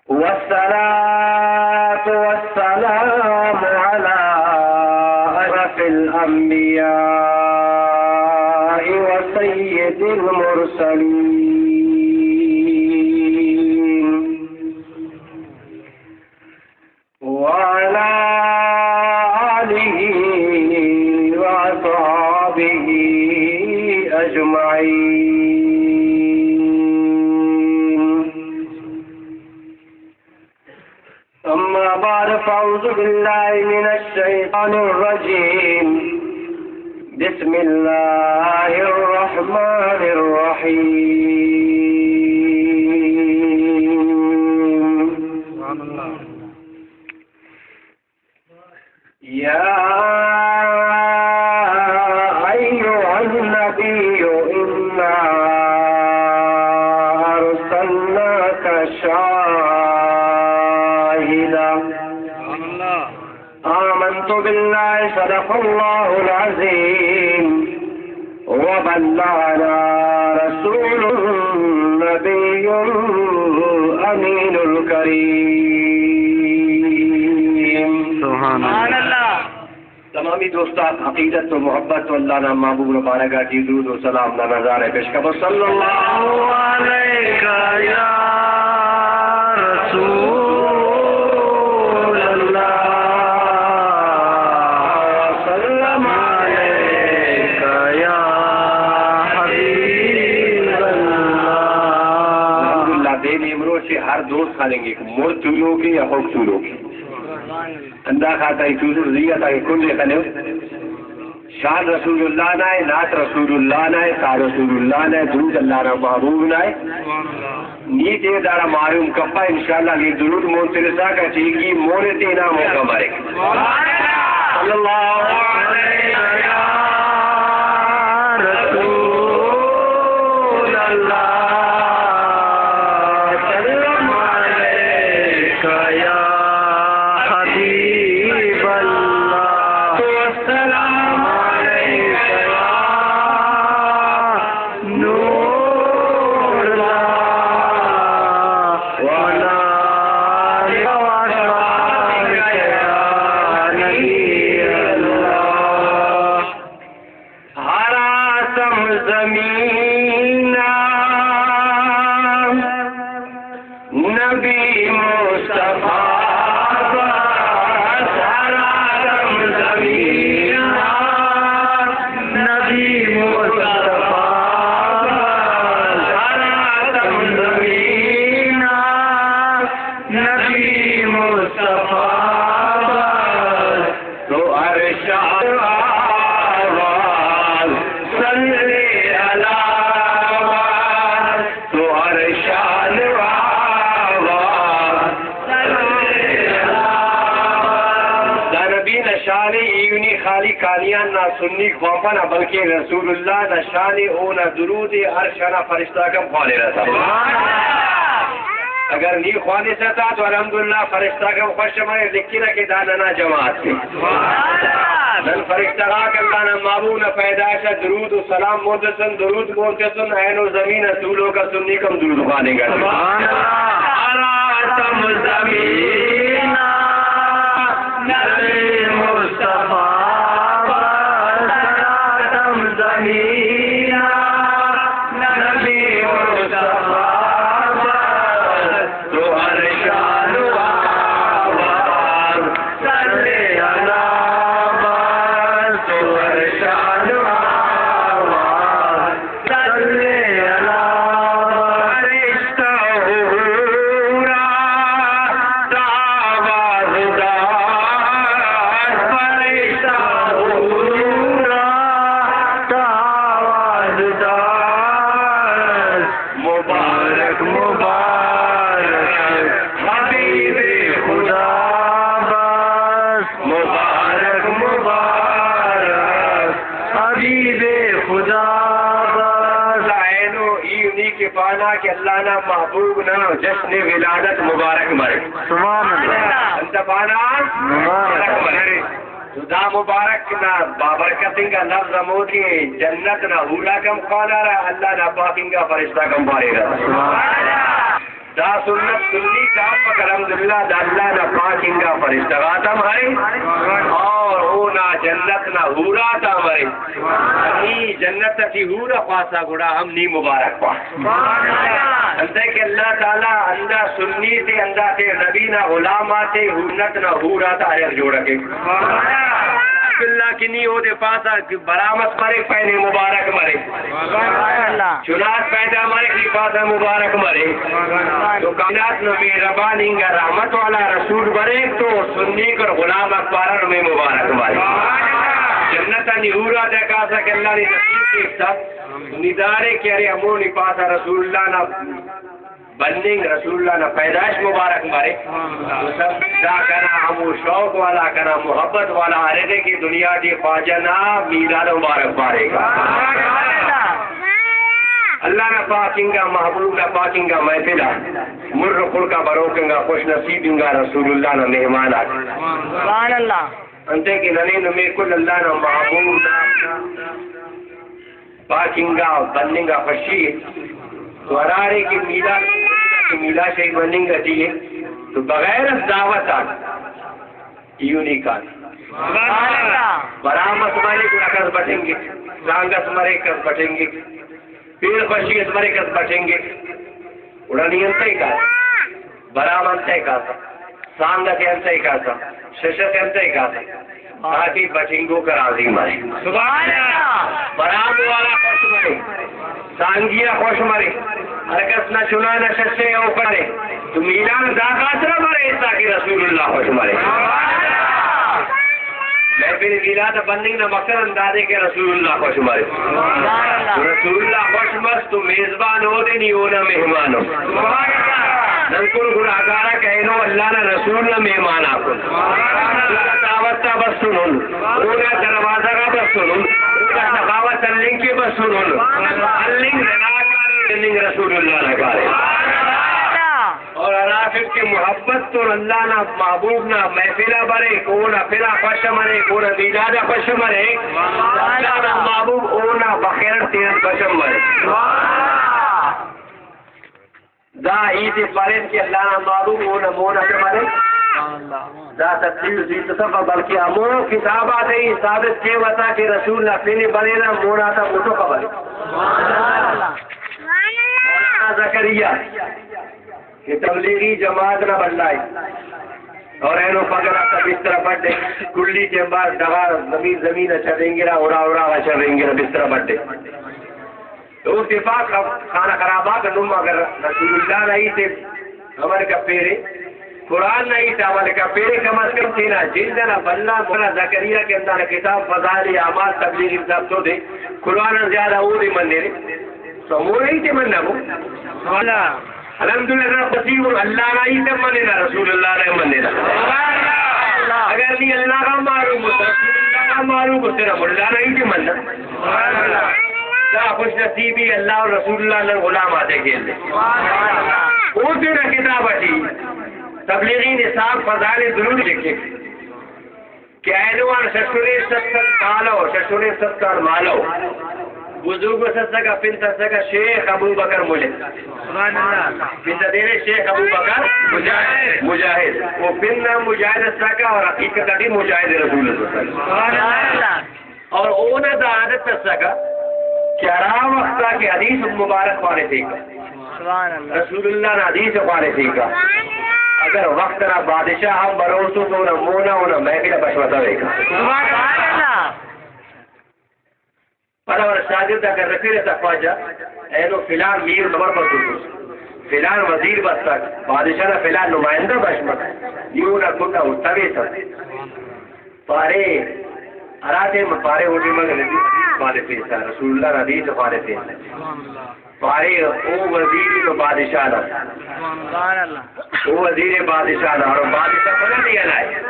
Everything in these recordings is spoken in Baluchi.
والصلاة والسلام على أشرف الأنبياء وسيد المرسلين وعلى آله وأصحابه أجمعين. أما بعد، فأعوذ بالله من الشيطان الرجيم. بسم الله الرحمن الرحيم. سبحان الله. يا أيها النبي إنا أرسلناك شاهدا. سبحان الله. آمنت بالله، صدق الله العظيم، وبلغنا رسول النبي الأمين الكريم. سبحان الله. تمامی دوستان عقیدت و محبت و اللہ نا محبوب نا بارگاہ ٹی درود و سلام نا نظارہ پیش کبو۔ صلی اللہ علیک یا رسول اللہ، سلم علیک یا حبیب اللہ۔ الحمدللہ، دے نیمروچ ہر دوست خاننگے، مر تولوکے یا خوک تولوکے۔ اندا خاطر ای چوزر زیت آگے کل خنے۔ شان رسول اللہ نائے، نات رسول اللہ نائے، تا رسول اللہ نائے، درود اللہ را محبوب نائے۔ نی تے دارا معلوم کپا، انشاءاللہ اگے درود مون ترسا کا چیکی مون تے نا موقع مارے۔ صلی اللہ علیہ یا رسول اللہ، سلم علیک یا حبیب اللہ، السلام علیک یا نور اللہ، وعلی آلک و اصحابک یا نبی اللہ۔ ہر آدم زمین ءَ نبی مصطفی بس، ہر آدم زمین ءَ نبی مصطفی بس، ہر آدم زمین ءَ نبی مصطفی بس۔ تو عرش آواز صلی علی بس، تو عرش آواز صلی علی بس۔ دا نبی نشانی ایونی خالی قادیان نا سنی خوانپا نا، بلکہ رسول اللہ نشانی اونا درود عرش نا فرشتہ کم خوانے رہتا۔ سبحان اللہ۔ اگر نی خوانسہ تا تو الحمدللہ فرشتہ کم خوش مرے، لکھنا کہ دا ننا جماعت کے۔ نن فرشتہ غاک اللہ نا محبوب نا پیدائش ءَ درود و سلام مونتسن، درود مونتسن، اینو زمین ءَ تولوک ءَ سنی کم درود خواننگ ءَ۔ سبحان اللہ۔ ہر آدم زمین ءَ نبی مصطفی بس، ہر آدم زمین ءَ نبی مصطفی بس۔ تو عرش آواز صلی علی بس، تو عرش آواز صلی علی بس۔ فرشتہ حورا تا آواز دار، فرشتہ حورا تا آواز دار۔ مبارک مبارک حبیب خدا بس، مبارک مبارک حبیب خدا بس۔ اینو ای نی کہ پانا کہ اللہ نا محبوب نا جشن ولادت مبارک مرے۔ سبحان اللہ۔ انت پانا مبارک۔ مبارک مرے۔ دا مبارک نا بابرکت انگا لفظ ہمودی جنت نا حورا کم خوانارا، اللہ نا پاک انگا فرشتہ کم پاریرا۔ دا سنت سنی کار پک الحمدللہ، دا اللہ نا پاک انگا فرشتہ غاتم ہرے اور اونا جنت نا حورا تا مرے۔ نی جنت تی حورا پاسا گڑا ہم نی مبارک پاس۔ انتئے کہ اللہ تعالی اندا سنی تے، اندا تے نبی نا غلام آتے، ہنت نا حور آتا ہر جوڑ کے۔ اللہ کی نی ہو دے پاسا برامس مرے، پہنے مبارک مرے۔ چنات پیدا مرے، کی پاسا مبارک مرے۔ تو کائنات نو مہربان انگا رحمت والا رسول برے، تو سنی کر غلام اکبر نو میں مبارک مرے۔ جنت نی حور آتا کاسا کہ اللہ نے نصیب کیتا۔ نی دارے کہ ارے ہمو نی پاسا رسول اللہ نا بننگ، رسول اللہ نا پیدائش مبارک مرے۔ دا کنا ہمو شوق والا، کنا محبت والا ہر دے کہ دنیا دی خواجہ نا میلاد مبارک پارے گا۔ اللہ نا پاک انگا محبوب نا پاک انگا محفل آ مر خلقا بروک انگا خوش نصیب انگا رسول اللہ نا مہمان آ۔ سبحان اللہ۔ انتے کہ ننے نمے کل اللہ نا محبوب نا پاک انگا بننگا خوشی ء۔ تو ہرارے کہ میلاد، کہ میلاد شریف بننگ اٹی ء، تو بغیر اس دعوت آن ایونی کان۔ سبحان اللہ۔ برام اس مرے گڑا کس بٹنگک، سانگ اس مرے کس بٹنگک، پیر خوشی اس مرے کس بٹنگک۔ گڑا نی انتئے کار۔ برام انتئے کاسا، سانگ تے انتئے کاسا، شش تے انتئے کاسا، تاکہ بٹنگوک راضی مرے۔ سبحان اللہ۔ برام والا خوش مرے، سانگیا خوش مرے، ہر کس نہ چنا نہ ششے او کرے۔ تو میلاد دا خاطر مرے تاکہ رسول اللہ خوش مرے۔ محفل میلاد بننگ نا مقصد اندازے کہ رسول اللہ خوش مرے۔ رسول اللہ خوش مس تو میزبان ہو دے نی اونا مہمان ہو۔ ننکن گڑا اگارا کہنو اللہ نا رسول نا مہمان آ کن۔ اونا دعوت تا بسنن، اونا دروازہ غا بسنن، اونا سخاوت تلنگ کے بسنن۔ تلنگ رنا کارے، تلنگ رسول اللہ نا کارے۔ اور ہرافک کہ محبت تو اللہ نا محبوب نا محفل آ برے، اونا پلا خوش مرے، اونا میلاد آ خوش مرے، اللہ نا محبوب اونا بخیر تیرت خوش مرے۔ دا عید پارین کہ اللہ نا محبوب اونا مونا کے مرے۔ دا تقریر زیت صفا بلکہ ہمو کتاب آتے ثابت کے وتا کہ رسول نا پن بنے نا مونا تا موٹو خبر۔ مولانا زکریا کہ تبلیغی جماعت نا بندہ ء۔ اور اینو پگرا تا بستر بڈ ء، کلی ٹیم بعد ڈغار زمین زمین ء چرینگرا، اڑا اڑا ء چرینگرا بستر بڈ ء۔ تو اتفاق خانہ خرابات نم اگر رسول اللہ نا ہیت عمل کپیرے، قرآن نا ہیت عمل کپیرے، کم از کم تینا جند نا بندہ مولانا زکریا کہ اندانا کتاب فضائل اعمال تبلیغی کتاب تو دے، قرآن زیادہ او دے مننے۔ تو مولانا ہیت مننا وہ۔ الحمدللہ، نا پسیب اللہ نا ہیت مننا، رسول اللہ نا مننا۔ اگر نی اللہ کا معلوم ہو، رسول اللہ کا معلوم ہو، تیرا مولانا ہیت مننا۔ دا خوش نصیبی اللہ اور رسول اللہ نے غلام آتے کھیل دے۔ وہ تیرا کتاب اٹی تبلیغی نصاب فضائل ضرور لکھے۔ کہ اینو آن ششنے ست سال مالو، ششنے ست سال مالو۔ بزرگ سسگا، پن سسگا شیخ ابو بکر مجاہد۔ سبحان اللہ۔ پن دینے شیخ ابو بکر مجاہد۔ مجاہد۔ وہ پن نام مجاہد سسگا اور حقیقت ابھی مجاہد رسول اللہ۔ سبحان اللہ۔ اور اونا دا عادت سسگا کہ ہرا وقتا کہ حدیث مبارک پارے تھے کا۔ سبحان اللہ۔ رسول اللہ نا حدیث خوارے تھیکا۔ اگر وقت نا بادشاہ ہم بروسو تو اونا مونا اونا محفل بشمتا ویکا۔ سبحان اللہ۔ پدا اونا شاگرد اگر رفیرے تا خواجہ، اینو فلان میر خبر بسوس، فلان وزیر بسک، بادشاہ نا فلان نمائندہ بشمت، یو نا کتا اتویتا۔ پارے، ہرا ٹائم پارے، او ٹائم اگر نبی حدیث خوارے پیسا، رسول اللہ نا حدیث خوارے پیسا۔ پارے او وزیر تو بادشاہ نا۔ سبحان اللہ۔ او وزیر بادشاہ نا، اور بادشاہ پدا دیا لائے۔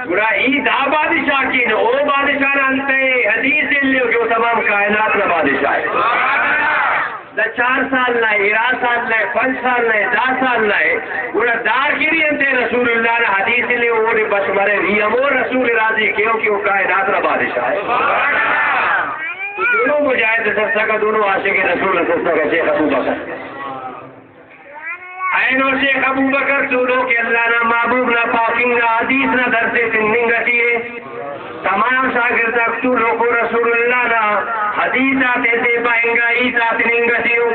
گڑا ای دا بادشاہ کی نو، او بادشاہ نا انتے حدیث لیو کہ او تمام کائنات نا بادشاہ ہے۔ چار سال نہ، ارا سال نہ، پنچ سال نہ، دہ سال نہ، گڑا دار گری انت رسول اللہ نا حدیث لے، اوڑے بش مرے ری ہمو رسول راضی کیوں کہ وہ کائنات را بادشاہ ہے۔ تو دونوں مجاہد سستا کا، دونوں عاشق رسول سستا کا، شیخ ابو بکر۔ اینو شیخ ابو بکر تولوک اللہ نا محبوب نا پاک انگا حدیث نا درس تننگ اٹی ء۔ تمام شاگرداک تولوکو رسول اللہ نا حدیث آتے زیبا انگا ہیت آتے ننگ اٹی ء۔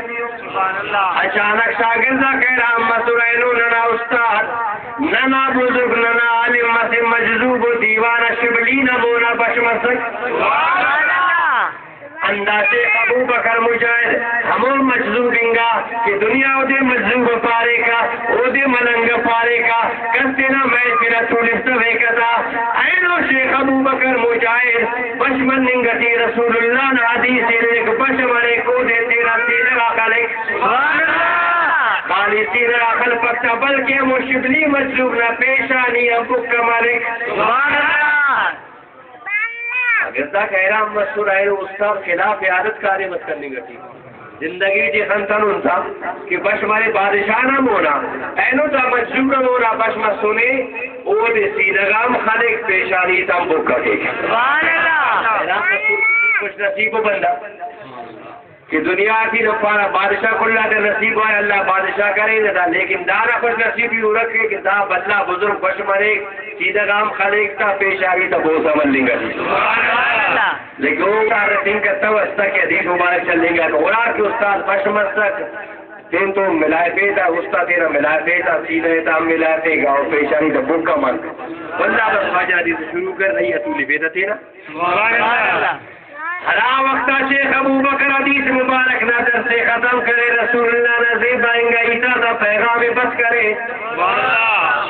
اچانک شاگرداک حیران مسر، اینو ننا استاد، ننا بزرگ، ننا عالم مسے مجذوب و دیوان شبلی نا مونا بش مسک۔ ہندا شیخ ابو بکر مجاہد ہمو مجذوب انگا کہ دنیا اودے مجذوب پاریکا، اودے ملنگ پاریکا، کس تینا محفل ء تولفتویکہ تا۔ اینو شیخ ابو بکر مجاہد بش مننگ اٹی رسول اللہ نا حدیث الیک، بش مریک، اودے تینا سینہ غا خلک۔ سبحان اللہ۔ خالی سینہ غا خلپک تا، بلکہ ہمو شبلی مجذوب نا پیشانی ہم بکہ مریک۔ سبحان اللہ۔ شاگرداک حیران مسر، اینو استاد خلاف عادت کاریم اس کننگ اٹی۔ زندگی ٹی خنتنن تا کہ بش مرے بادشاہ نا مونا، اینو دا مجذوب نا مونا بش مسنے، اودے سینہ غا ہم خلک، پیشانی تا ہم بکہ کیک۔ سبحان اللہ۔ حیران مسر، خوش نصیب و بندہ۔ کہ دنیا ٹی لپارہ بادشاہ کل آتے نصیب وار اللہ بادشاہ کرے نہ دا، لیکن دانا خوش نصیبی ہو رکھے کہ دا بھلا بزرگ بش مریک، سینہ غا ہم خلیک تا، پیشانی تا بوسہ ملنگ اٹی۔ لیکن او تا رسینگ کتو استا کہ حدیث مبارک چلنگ اٹی، اوڑا کہ استاد بش مسک، تین تو ملائے پیتا، استاد تینا ملائے پیتا، سینہ تا ہم ملائے پیگا اور پیشانی تا بکہ من۔ واللہ بس خواجہ حدیث شروع کر رہی ہے، تو لے پیتا تینا۔ سبحان اللہ۔ ہرا وختا شیخ ابوبکر حدیث مبارک نا درس ختم کرے، رسول اللہ نا زیبا انگا ہیتا تا پیغام بس کرے۔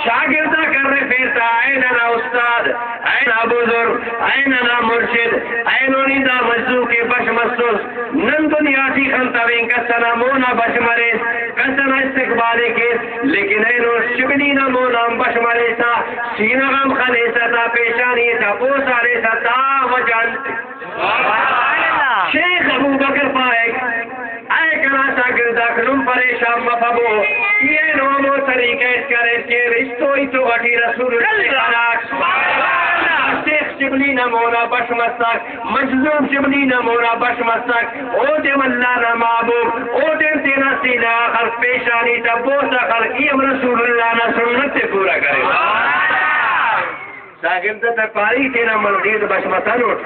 شاگردا کرے پیرتا، اے ننا استاد، اے ننا بزرگ، اے ننا مرشد، اے نونی دا مجذوب کہ بش مسوس۔ نن دنیا ٹی خنتوین، کس انا مونا بش مریس، کس انا استقبال کیس، لیکن اینو شبلی نا مونا ہم بش مریسا، سینہ غا ہم خلیسہ تا، پیشانی تا بوسہ ہلیسہ، دا وجہ انت۔ شیخ ابوبکر پائک، اے کنا شاگرداک نم پریشان مفبو، ای اینو ہمو طریقہ اس کرے کہ رشتو ای تو غٹی رسول اللہ خناٹ۔ شیخ شبلی نا مونا بش مسک، مجذوب شبلی نا مونا بش مسک، او دیم اللہ نا محبوب، او دیم تینا سینہ خلق، پیشانی تا بوسہ خلق، ای ہم رسول اللہ نا سنت تے پورا کرے۔ شاگرد تا پاری تینا منزل بش متنوٹ۔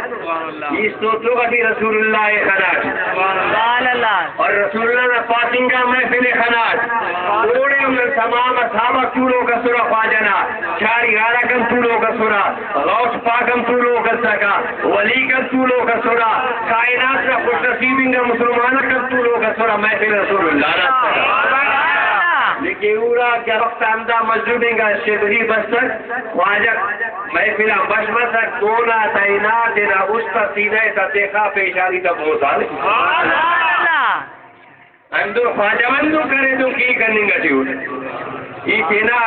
ایستو تو غٹی رسول اللہ خناٹ۔ سبحان اللہ۔ اور رسول اللہ نا پاسنگا محفل خناٹ۔ اوڑے ہم تمام اصحابہ تولوک اسرا خواجہ نا، چاری غارہ کن تولوک اسرا۔ غوث پاک ہم تولوک اسکا، ولی کن تولوک اسرا، کائنات نا خوش نصیب انگا مسلمان کن تولوک اسرا، محفل رسول اللہ نا۔ لیکن اورا کہ وقت ہمدا مجذوب انگا شبلی بسک، خواجہ محفل بش بسک، دونا تینا تینا استا سینہ تا تیخا پیشانی تا بوسان۔ اندر خواجہ بندو کرے تو کی کننگ اٹی اٹ۔ ای تینا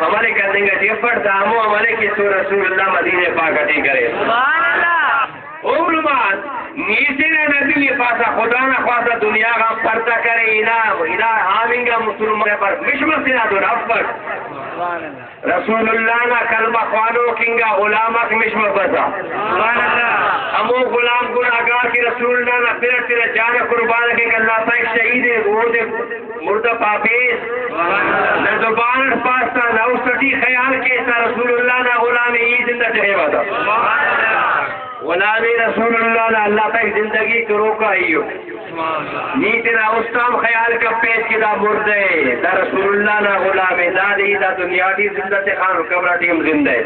عمل کننگ اٹی افٹ، دامو عمل کہ تو رسول اللہ مدینہ پاک اٹی کرے۔ سبحان اللہ۔ او علماء، نیسے نا نبی پاسا خدا نا خواستہ دنیا غا پردہ کرے، انا، انا آمنگا مسلمان پر مشمس نا دون افٹ۔ سبحان اللہ۔ رسول اللہ نا کلمہ خوانوک انگا غلاماک مش مفسا۔ سبحان اللہ۔ ہمو غلام گناہگار کہ رسول اللہ نا پن اٹ تینا جان ء قربان کیک، اللہ پاک شہید ء، اودے مردہ پاپیس۔ سبحان اللہ۔ نہ زبان اٹ پاستا، نہ است اٹی خیال کیسا، رسول اللہ نا غلام ء ای زندہ ٹہیوہ تا۔ سبحان اللہ۔ غلام رسول اللہ نا اللہ پاک زندگی کروکا ایو۔ نی تینا استام خیال کپیت کہ دا مردہ ء، دا رسول اللہ نا غلام ء، دادے ای دا دنیا ٹی زندہ تخان، قبر ٹی ہم زندہ ء۔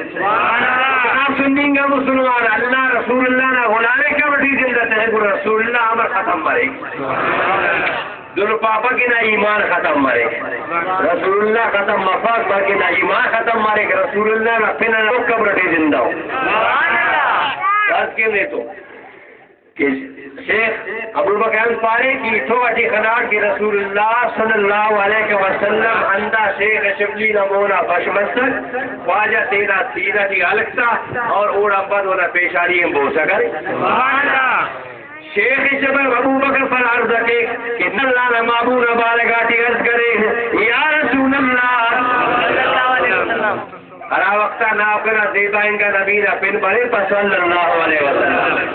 سننگا مسلمان، اللہ رسول اللہ نا غلام ء قبر ٹی زندہ تخے، گڑا رسول اللہ امر ختم مریک۔ دل پاپا کہ نا ایمان ختم مریک۔ رسول اللہ ختم مفاک، بلکہ نا ایمان ختم مریک، رسول اللہ نا پن ء قبر ٹی زندہ ہو۔ بس کہ نے تو کہ شیخ ابوبکر انت پارے کہ تو اٹی خناٹ کہ رسول اللہ صلی اللہ علیہ وسلم ہندا شیخ شبلی نا مونا بش مسک، خواجہ تینا سینہ ٹی ہلکتا اور اوڑان بعد اونا پیشانی ہم بوسہ کرے۔ سبحان اللہ۔ شیخ شبل ابوبکر پر عرض کے کہ اللہ محبوب بارگاہ تی عرض کرے، یا رسول اللہ، ہرا وقتا ناکرا زیبائیں گا نبی را پن بڑے پا صلی اللہ علیہ وسلم۔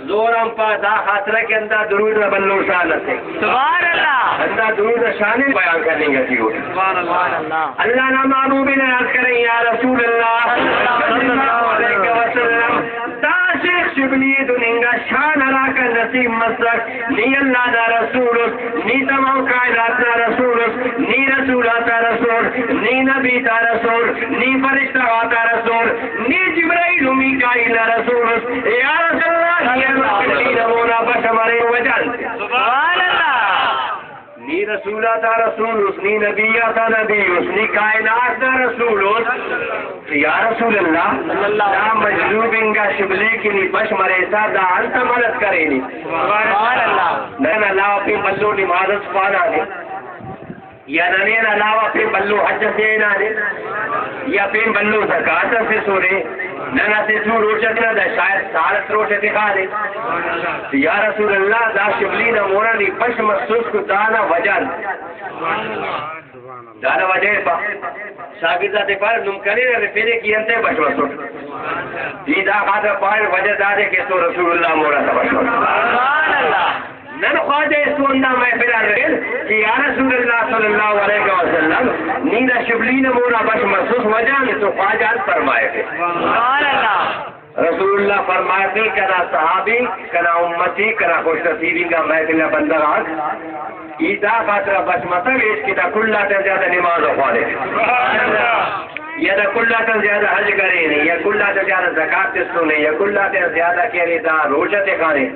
زورم پا دا خاطر کہ اندا درود را بلو شان اسے۔ سبحان اللہ۔ اندا درود شان بیان کرنے گا تیو۔ سبحان اللہ۔ اللہ نا محبوب نے عرض کرے، یا رسول اللہ صلی اللہ علیہ وسلم، دا شیخ شبلی دننگا شان ہرا کا نصیب مسک، نی اللہ دا رسول اس، نی تمام کائنات دا رسول اس، نی رسول آتا رسول، نی نبی تا رسول، نی فرشتہ آتا رسول، نی جبرائیل و میکائیل دا رسول اس۔ یا رسول اللہ، نی اللہ دین مونا بش مرے وجل۔ سبحان اللہ۔ نی رسول آتا رسول اس، نی نبی آتا نبی اس، نی کائنات دا رسول اس۔ یا رسول اللہ، دا مجذوب انگا شبلی کہ نی بش مریسا دا انت مدد کرینی۔ سبحان اللہ۔ نن علاوہ پہ بلو نماز اس پانا نے، یا ننین علاوہ پہ بلو حج سے نہ نے، یا پہ بلو زکات سے سورے، نن اسے تو روچہ دینا دا شاید سالت روچہ دکھا دے۔ یا رسول اللہ، دا شبلی نا مورا نی بش محسوس کو دانا وجہ۔ دانا وجہ پا شاگرد آتے پار نم کنے نہ پیرے کی انتے بش وسوٹ۔ دی دا خاطر پار وجہ دارے کہ تو رسول اللہ مورا تا بش وسوٹ۔ سبحان اللہ۔ نن خواجہ اس تو اندا محفل آ رہے کہ یا رسول اللہ صلی اللہ علیہ وسلم، نی دا شبلی نہ مورا بش محسوس وجہ نے تو خواجہ فرمائے تھے۔ سبحان اللہ۔ رسول اللہ فرمائے تھے، کنا صحابی، کنا امتی، کنا خوش نصیبی کا محفل بندگان، ای دا خاطر بس مطلب ایش کہ دا کل آتے زیادہ نماز خوارے۔ یا دا کل آتے زیادہ حج کرے نہیں، یا کل آتے زیادہ زکات تستو نہیں، یا کل آتے زیادہ کہہ رہے دا روزہ تے کھانے،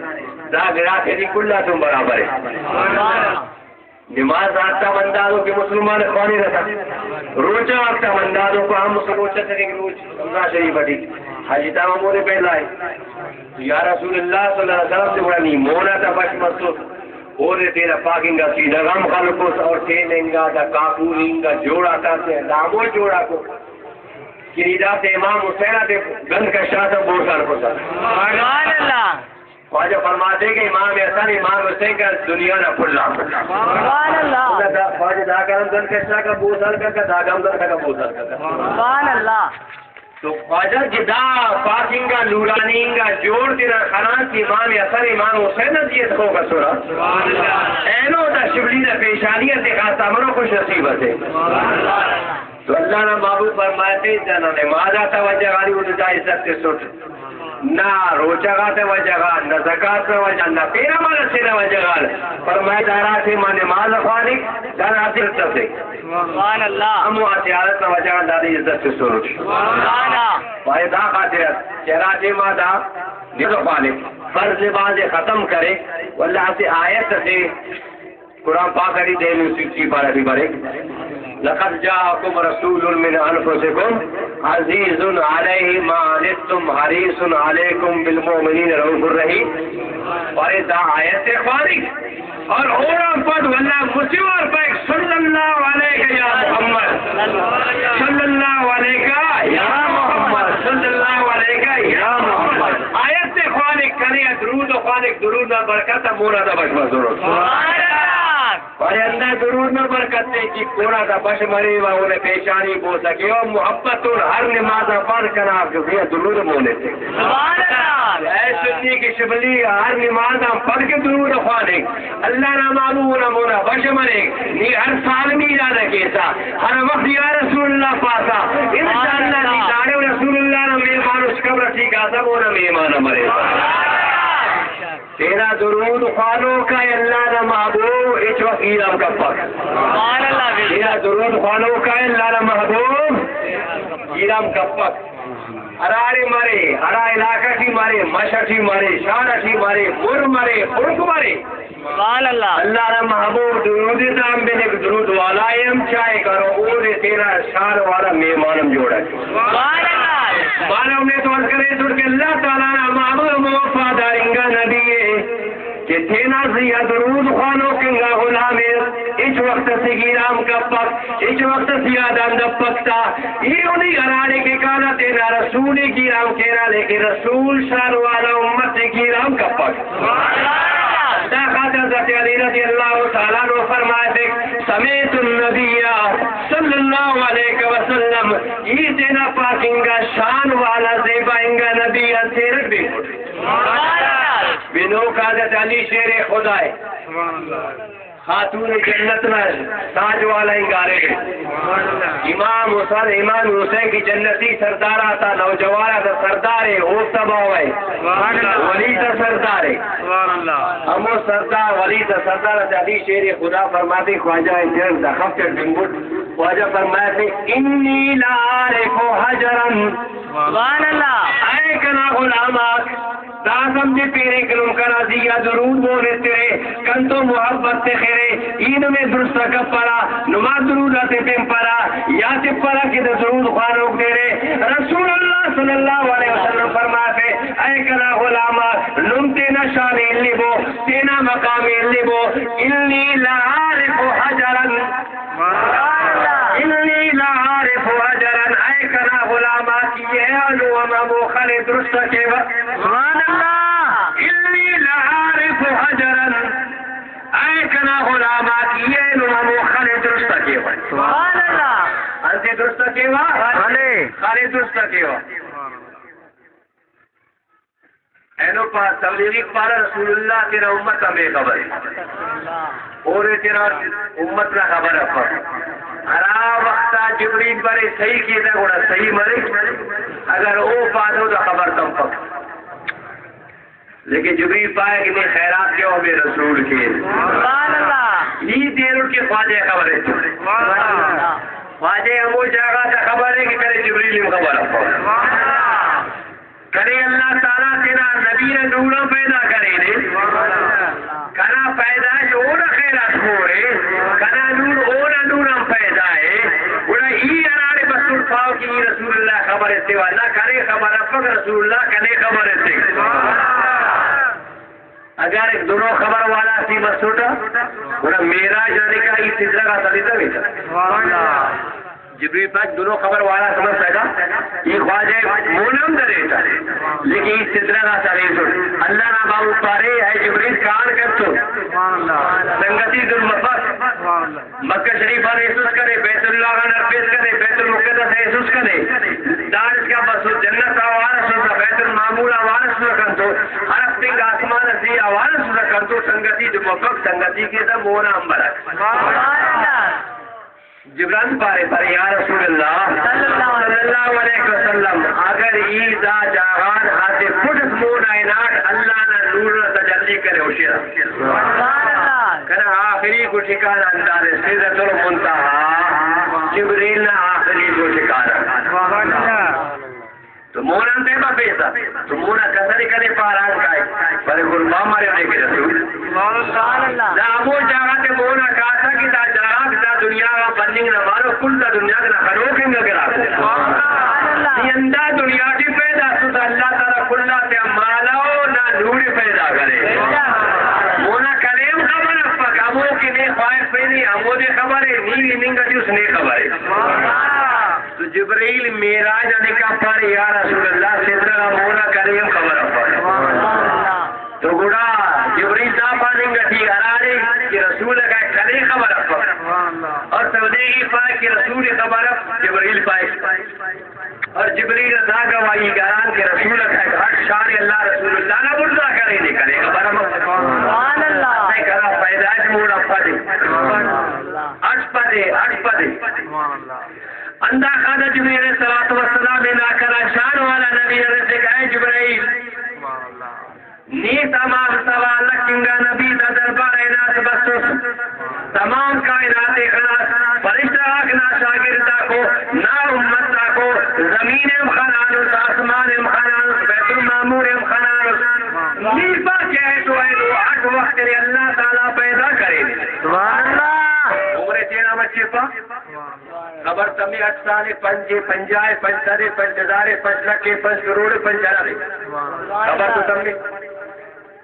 دا گرا تیری کل آتے برابر ہے۔ نماز آتا بندادو کہ مسلمان خوانی رہتا۔ روچہ آتا بندادو کو ہم مسلم روچہ ترے روچ رمضان شریف اٹی۔ حج تا مورے پہلا ہے۔ تو یا رسول اللہ صلی اللہ علیہ وسلم سے بڑا نہیں مونا تا بش مستو۔ اور تیرا پاکنگا سینہ غم خلقوس اور تیننگا دا کاکولینگا جوڑا تا سے دامو جوڑا کو۔ کہ دا تے امام حسین تے گند کشا تا بوسان کو سا۔ سبحان اللہ۔ خواجہ فرماتے کہ امام حسن، امام حسین کا دنیا نہ پھلا۔ سبحان اللہ۔ خواجہ دا، خواجہ دا کرم دن کشا کا بوسان کا، دا گم دن کا بوسان کا۔ سبحان اللہ۔ تو خواجہ جدا پاکینگا نورانینگا جوڑ تیرا خران کی امام حسن، امام حسین نصیحت کو کا سورا۔ سبحان اللہ۔ اینو دا شبلی دا پیشانی تے خاص امرو خوش نصیب تے۔ سبحان اللہ۔ تو اللہ نا محبوب فرمائے تھے، نہ نماز آتا وجہ غالی، وہ دا عزت کے سٹ۔ نہ روچہ غاتے وجہ غال، نہ زکات نا وجہ، نہ پیرا مالا سے نا وجہ غال۔ فرمائے دارا سے ما نماز خوانی، دارا سے عزت سے۔ سبحان اللہ۔ ہم وہ آتے عادت نا وجہ غال، داری عزت سے سوچ۔ سبحان اللہ۔ بھائی دا خاطر، چرا سے ما دا نماز خوانی۔ فرض نماز ختم کرے، واللہ سے آیت سے قرآن پاک ء دیم سوچی پارا بھی بارے، لقد جاءكم رسول من أنفسكم عزيز عليه ما عنتم حريص عليكم بالمؤمنين رءوف رحيم۔ بارے دا آیت خوانی اور اوڑا پد واللہ مسیوار پہ صلی اللہ علیہ یا محمد، صلی اللہ علیہ یا محمد، صلی اللہ علیہ یا محمد۔ آیت خوانی کرے درود خوانی، درود نا برکت مولا دا بش ضرور۔ بارے اللہ درود نہ برکت نے کہ کوڑا دا بش مرے و انہیں پیشانی بو سکے و محبت اور ہر نماز پر کنا جو بھی درود مونے سے۔ سبحان اللہ۔ اے سنی کہ شبلی ہر نماز پر کے درود خوانے۔ اللہ نا معلوم ہونا مونا بش مرے۔ نی ہر سال میرا نہ کیسا۔ ہر وقت یا رسول اللہ پاسا۔ انشاءاللہ نی داڑے رسول اللہ نا مہمان اس قبر ٹھیک آتا مونا مہمان مرے۔ تینا درود خوانوکا اللہ نا محبوب ہچ وقت گیرام کپک۔ سبحان اللہ۔ تینا درود خوانوکا اللہ نا محبوب گیرام کپک۔ ہراڑے مرے، ہرا علاقہ ٹی مرے، مش ٹی مرے، شار ٹی مرے، مر مرے، خنک مرے۔ سبحان اللہ۔ اللہ نا محبوب درود تام بنک، درود والا ہم چاہے کرو، او دے تینا شار والا مہمان ہم جوڑا۔ سبحان اللہ۔ مانا ہم نے تو عرض کرے سر کہ اللہ تعالیٰ نا محبوب وفادار انگا نبی ہے کہ تینا سیا درود خوانوک انگا غلام ہے، ہچ وقت سے گیرام کپک، ہچ وقت سیا دان دپک تا۔ یہ انہی ہراڑے کہ کانا تینا رسول گیرام کینا، لیکن رسول شان والا امت گیرام کپک۔ دا خاطر حضرت علی رضی اللہ تعالیٰ عنہ فرمائے، سمیت النبی صلی اللہ علیہ وسلم، یہ تینا پاک انگا شان والا زیبا انگا نبی ء تیرک بھی بنوک حضرت علی شیر خدا ہے۔ خاتون جنت نا تاج والا انگارے۔ امام حسن، امام حسین کی جنتی سردار آتا، نوجوان آتا سردار ہے، اوستا باوے۔ ولی تا سردار ہے۔ ہمو سردار، ولی تا سردار آتا علی شیر خدا فرماتے، خواجہ جن دخف کر ڈنگوٹ، خواجہ فرماتے، انی لعارف حجرا۔ سبحان اللہ۔ اے کنا غلاماک، داسم دے پیرے کنم کنا زیا درود بولے تیرے، کنتو محبت تے خیرے، این میں درست کپرا، نما درود آتے پیم پرا، یا تے پرا کہ دا درود خوانوک دیرے۔ رسول اللہ صلی اللہ علیہ وسلم فرماتے، اے کنا غلاما، نم تینا شان الے بو، تینا مقام الے بو، انی لعارف حجرا۔ انی لعارف حجرا، اے کنا غلاما کیے انو ہما موخل درست کیوا۔ سبحان اللہ۔ انی لعارف حجرا، اے کنا غلاما کیے انو ہما موخل درست کیوا۔ سبحان اللہ۔ انتی درست کیوا؟ بلے۔ خالے درست کیوا۔ اینو پا تبلیغی پارا رسول اللہ تیرا امت ہمیں خبر ہے۔ اور تیرا امت نہ خبر ہے پر۔ ہرا وقتا جبریل برے صحیح کیتا گوڑا صحیح مرے۔ اگر او پادو دا خبر تم پک۔ لیکن جبریل پائے کہ نہیں خیرات کے ہمیں رسول کے۔ سبحان اللہ۔ یہ دیر کے خواجہ خبر ہے تو۔ سبحان اللہ۔ خواجہ ہمو جاگہ تا خبر ہے کہ کرے جبریل ہم خبر ہے۔ سبحان اللہ۔ کرے اللہ تعالیٰ تینا نبی ء نور ء پیدا کرینے۔ کنا پیدائش اونا خیرات مورے، کنا نور اونا نور ہم پیدا ہے۔ گڑا ای ہراڑے بسر پاؤ کہ ای رسول اللہ خبر اتوا، نہ کرے خبر افک رسول اللہ کنے خبر اتک۔ اگر ایک دونوں خبر والا سی مسوٹا، گڑا معراج آنے کا ای سدرہ کا سلیتا بیتا۔ جبریل پاک دونوں خبر والا سمجھ سکا، یہ خواجہ مونم دریتا، لیکن یہ سدرہ کا سلیتا۔ اللہ نا باو پارے، اے جبریل کار کرتو۔ سنگتی دل مفت۔ مکہ شریف آن احسوس کرے، بیت اللہ آن ارپیس کرے، بیت المقدس احسوس کرے۔ دارس کا بس جنت آ وارث ہوتا، بیت المعمور آ وارث ہوتا کنتو، ہر ہفتے کا آسمان ازی آ وارث ہوتا کنتو، سنگتی دو مفق، سنگتی کے دا مونا امبرک۔ سبحان اللہ۔ جبران پارے پارے، یا رسول اللہ صلی اللہ علیہ وسلم، اگر ای دا جاغان ہاتے پٹس مونا ایناٹ اللہ نا نور تجلی کرے ہوشیرا۔ سبحان اللہ۔ کنا آخری کو ٹھکانہ اندازے سدرۃ المنتہی، جبریل نا آخری کو ٹھکانہ۔ تو مونا انتے با پیسا، تو مونا کسرے کنے پاران کائے، بلے قربان مارے دے کے رسول۔ سبحان اللہ۔ دا ہمو جاگہ تے مونا کاسا کہ دا جاگہ دا دنیا کا بننگ نہ مارو، کل دا دنیا کا نہ خلوق انگا کرا۔ سبحان اللہ۔ یہ اندا دنیا کی پیدا تو اللہ تعالیٰ کلا تے مالا و نہ نور پیدا کرے۔ مونا کلیم خبر افک، ہمو کہ نے خواہش پہ نہیں، ہمو دے خبر ہے، نی ننگا جس نے خبر ہے۔ تو جبرائیل معراج آنے کا پر، یا رسول اللہ، سدرہ مونا کلیم خبر افک۔ تو گڑا جبرائیل دا پاننگ ٹی ہراڑے کہ رسول کا کلے خبر افک۔ اور تبلیغی پائے کہ رسول خبر اف، جبرائیل پائے۔ اور جبریل دا گواہی گران کہ رسول اکرم ہر شان اللہ رسول اللہ نہ بڑھتا کرے نے کرے خبر ہم۔ سبحان اللہ۔ اے کرا پیدائش موڑ اپا دے۔ سبحان اللہ۔ اٹھ پدے، اٹھ پدے۔ سبحان اللہ۔ اندا خدا جبریل علیہ الصلوۃ والسلام نا کرا شان والا نبی علیہ سے کہے جبرائیل۔ سبحان اللہ۔ نی تمام سوا لکھ انگا نبی دا دربار ء ناس بسوس۔ تمام کائنات ء خلاص، فرشتہ آک نا شاگرد آکو، نا امت آکو، زمین ہم خنانس، آسمان ہم خنانس، بیت المعمور ہم خنانس۔ نی پاک کہ ہے تو ہے تو اٹھ وقت نے اللہ تعالیٰ پیدا کرے۔ سبحان اللہ۔ عمر تیرا بچے پا۔ خبر تمے اٹھ سال، پنج، پنجاہ، پنچ سد، پنچ ہزار، پنچ لکھ، پنچ کروڑ، پنچ ارب۔ خبر تو تمے۔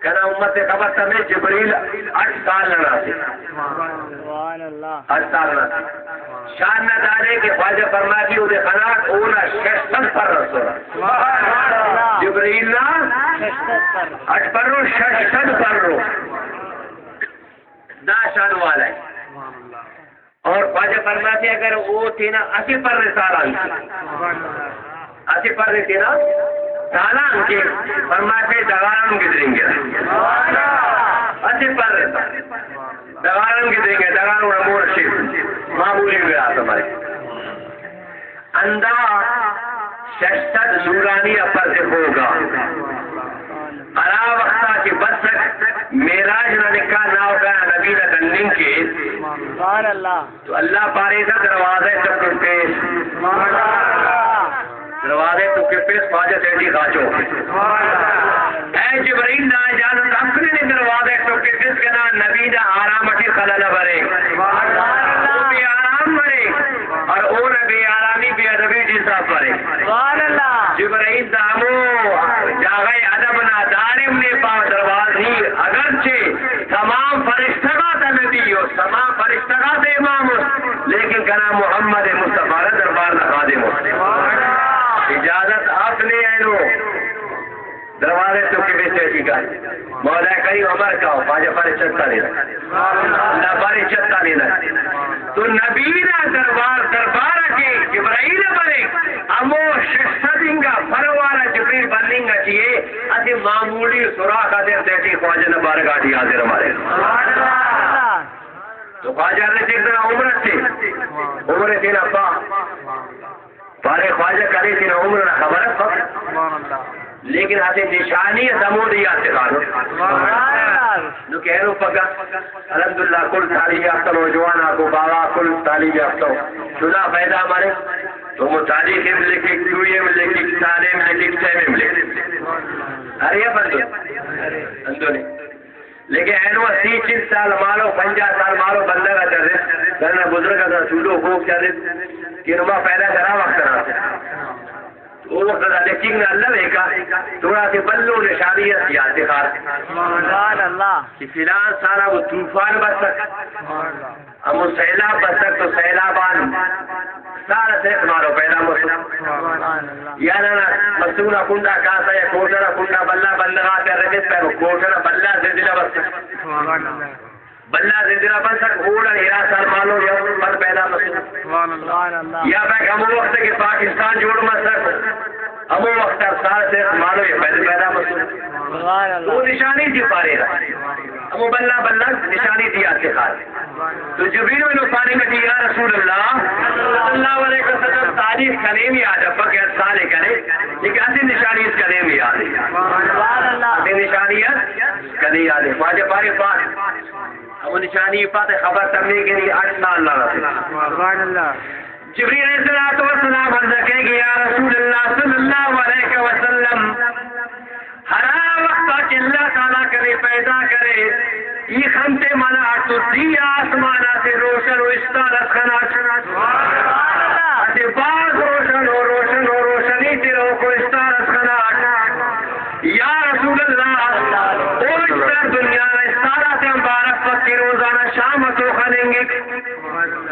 کنا امت خبر تمے جبریل اٹھ سال نہ رہتے۔ سبحان اللہ۔ اٹھ سال نہ رہتے۔ شان نہ دارے کہ خواجہ فرماتی او دے خناک اونا شش سد پر رسول۔ سبحان اللہ۔ جبریل نا شش سد پر۔ اٹھ پر رو، شش سد پر رو۔ دا شان والا ہے۔ اور خواجہ فرماتے، اگر وہ تینا اسے پر سالان کی، اسے پر تینا سالان کے، فرماتے دغاران کے دریں گے، اسے پر دغاران کے دریں گے، دغاران اور مور شیف معمولی ہوئے آتا ہمارے۔ اندا شش سد نورانی اپر سے ہوگا۔ ہرا وختا کہ بسک معراج نا نکاح ناوکا نبی نا دننگ کے۔ سبحان اللہ۔ تو اللہ پاریسا دروازہ تو کپیس۔ سبحان اللہ۔ دروازہ تو کپیس، خواجہ سیٹی خاچو۔ اے جبرائیل نا اجازت اپنے نے دروازہ تو کپیس کنا نبی نا آرام اٹی خلل برے۔ تو بے آرام برے۔ اور او نہ بے آرامی، بے ادبی ٹی صاف برے۔ سبحان اللہ۔ جبرائیل دا ہمو جاگہ ادب نا دارم نے پا دروازی، اگرچہ تمام فرشتگا تا نبی ہو، تمام فرشتگا تا امام ہو، لیکن کنا محمد مصطفی نا دربار نا خادم ہو۔ اجازت اپنے اینو۔ دروازہ تو کہ بیٹے کی گل۔ مولا کریم امر کا، خواجہ پارے چتا دینا۔ اللہ پارے چتا دینا۔ تو نبی نا دربار، دربار کے جبرائیل برے، ہمو شش سد انگا پروارا جبرائیل بننگا چیے، اسے معمولی سوراخ آتے سیٹی خواجہ نا بارگاہ ٹی حاضر ہمارے۔ تو خواجہ نے چیک عمر سے، عمر تینا پا۔ پارے خواجہ کرے تینا عمر نا خبر اس، لیکن اسے نشانی اس ہموڑے یاد تخانو۔ نو کہنو پگا، الحمدللہ کل تعلیم یافتہ نوجوان آکو، باوا کل تعلیم یافتہ ہو۔ شدا پیدا مارے، تو مو تاریخ ہم لکھک، دوئی ہم لکھک، سال ہم لکھک، ٹائم ہم لکھک۔ ارے بندو، بندو نے۔ لیکن اینو سی چل سال مالو، پنجاہ سال مالو بندغ ء چرت، ورنہ بزرگ ء چولو کوک چرت، کہ نما پیدا کرا وقت نا۔ او وقت ء لکھنگ نہ الوے کا، تھوڑا سے بلو نشانی اس یاد دخار۔ سبحان اللہ۔ کہ فلان سال ء وہ طوفان بسک۔ ہمو سیلاب بسک تو سیلاب آن سال سے مارو پیدا مسو۔ یا نہ نہ، مسو نا کنڈا کاسا یا کوٹرا کنڈا بلا بندغا کر رکھت پہ کوٹرا بلا زلزلہ بسک۔ بلا زلزلہ بسک، اوڑا ہرا سال مالو یا پد پیدا مسو۔ یا پہ ہمو وقت کہ پاکستان جوڑ مسک، ہمو وقت سال سے مالو یا پد پیدا مسو۔ تو نشانی دی پارے رہا۔ ہمو بلا بلا نشانی دی آتے خاص۔ تو جبریل منو پاننگ ٹی، یا رسول اللہ صلی اللہ علیہ وسلم، تاریخ کنے می یاد ء پک، ہر سال کنے، لیکن اسے نشانی اس کنے می یاد ہے۔ سبحان اللہ۔ اسے نشانی اس کنے یاد ہے۔ خواجہ پارے پاس، ہمو نشانی پاس خبر تمے گری آٹھ سال لگا۔ سبحان اللہ۔ جبریل علیہ الصلوۃ والسلام عرض کہے کہ یا رسول اللہ صلی اللہ علیہ وسلم، ہرا وقت کہ اللہ تعالیٰ کنے پیدا کرے، ای خنتے منا تو دی آسمانا سے روشن و استار اس خناٹ۔ اسے باز روشن و روشن و روشنی تے روکو استار اس خناٹ۔ یا رسول اللہ، او استار دنیا نا استارا تے مبارک پکی روزانہ شام تو خننگک۔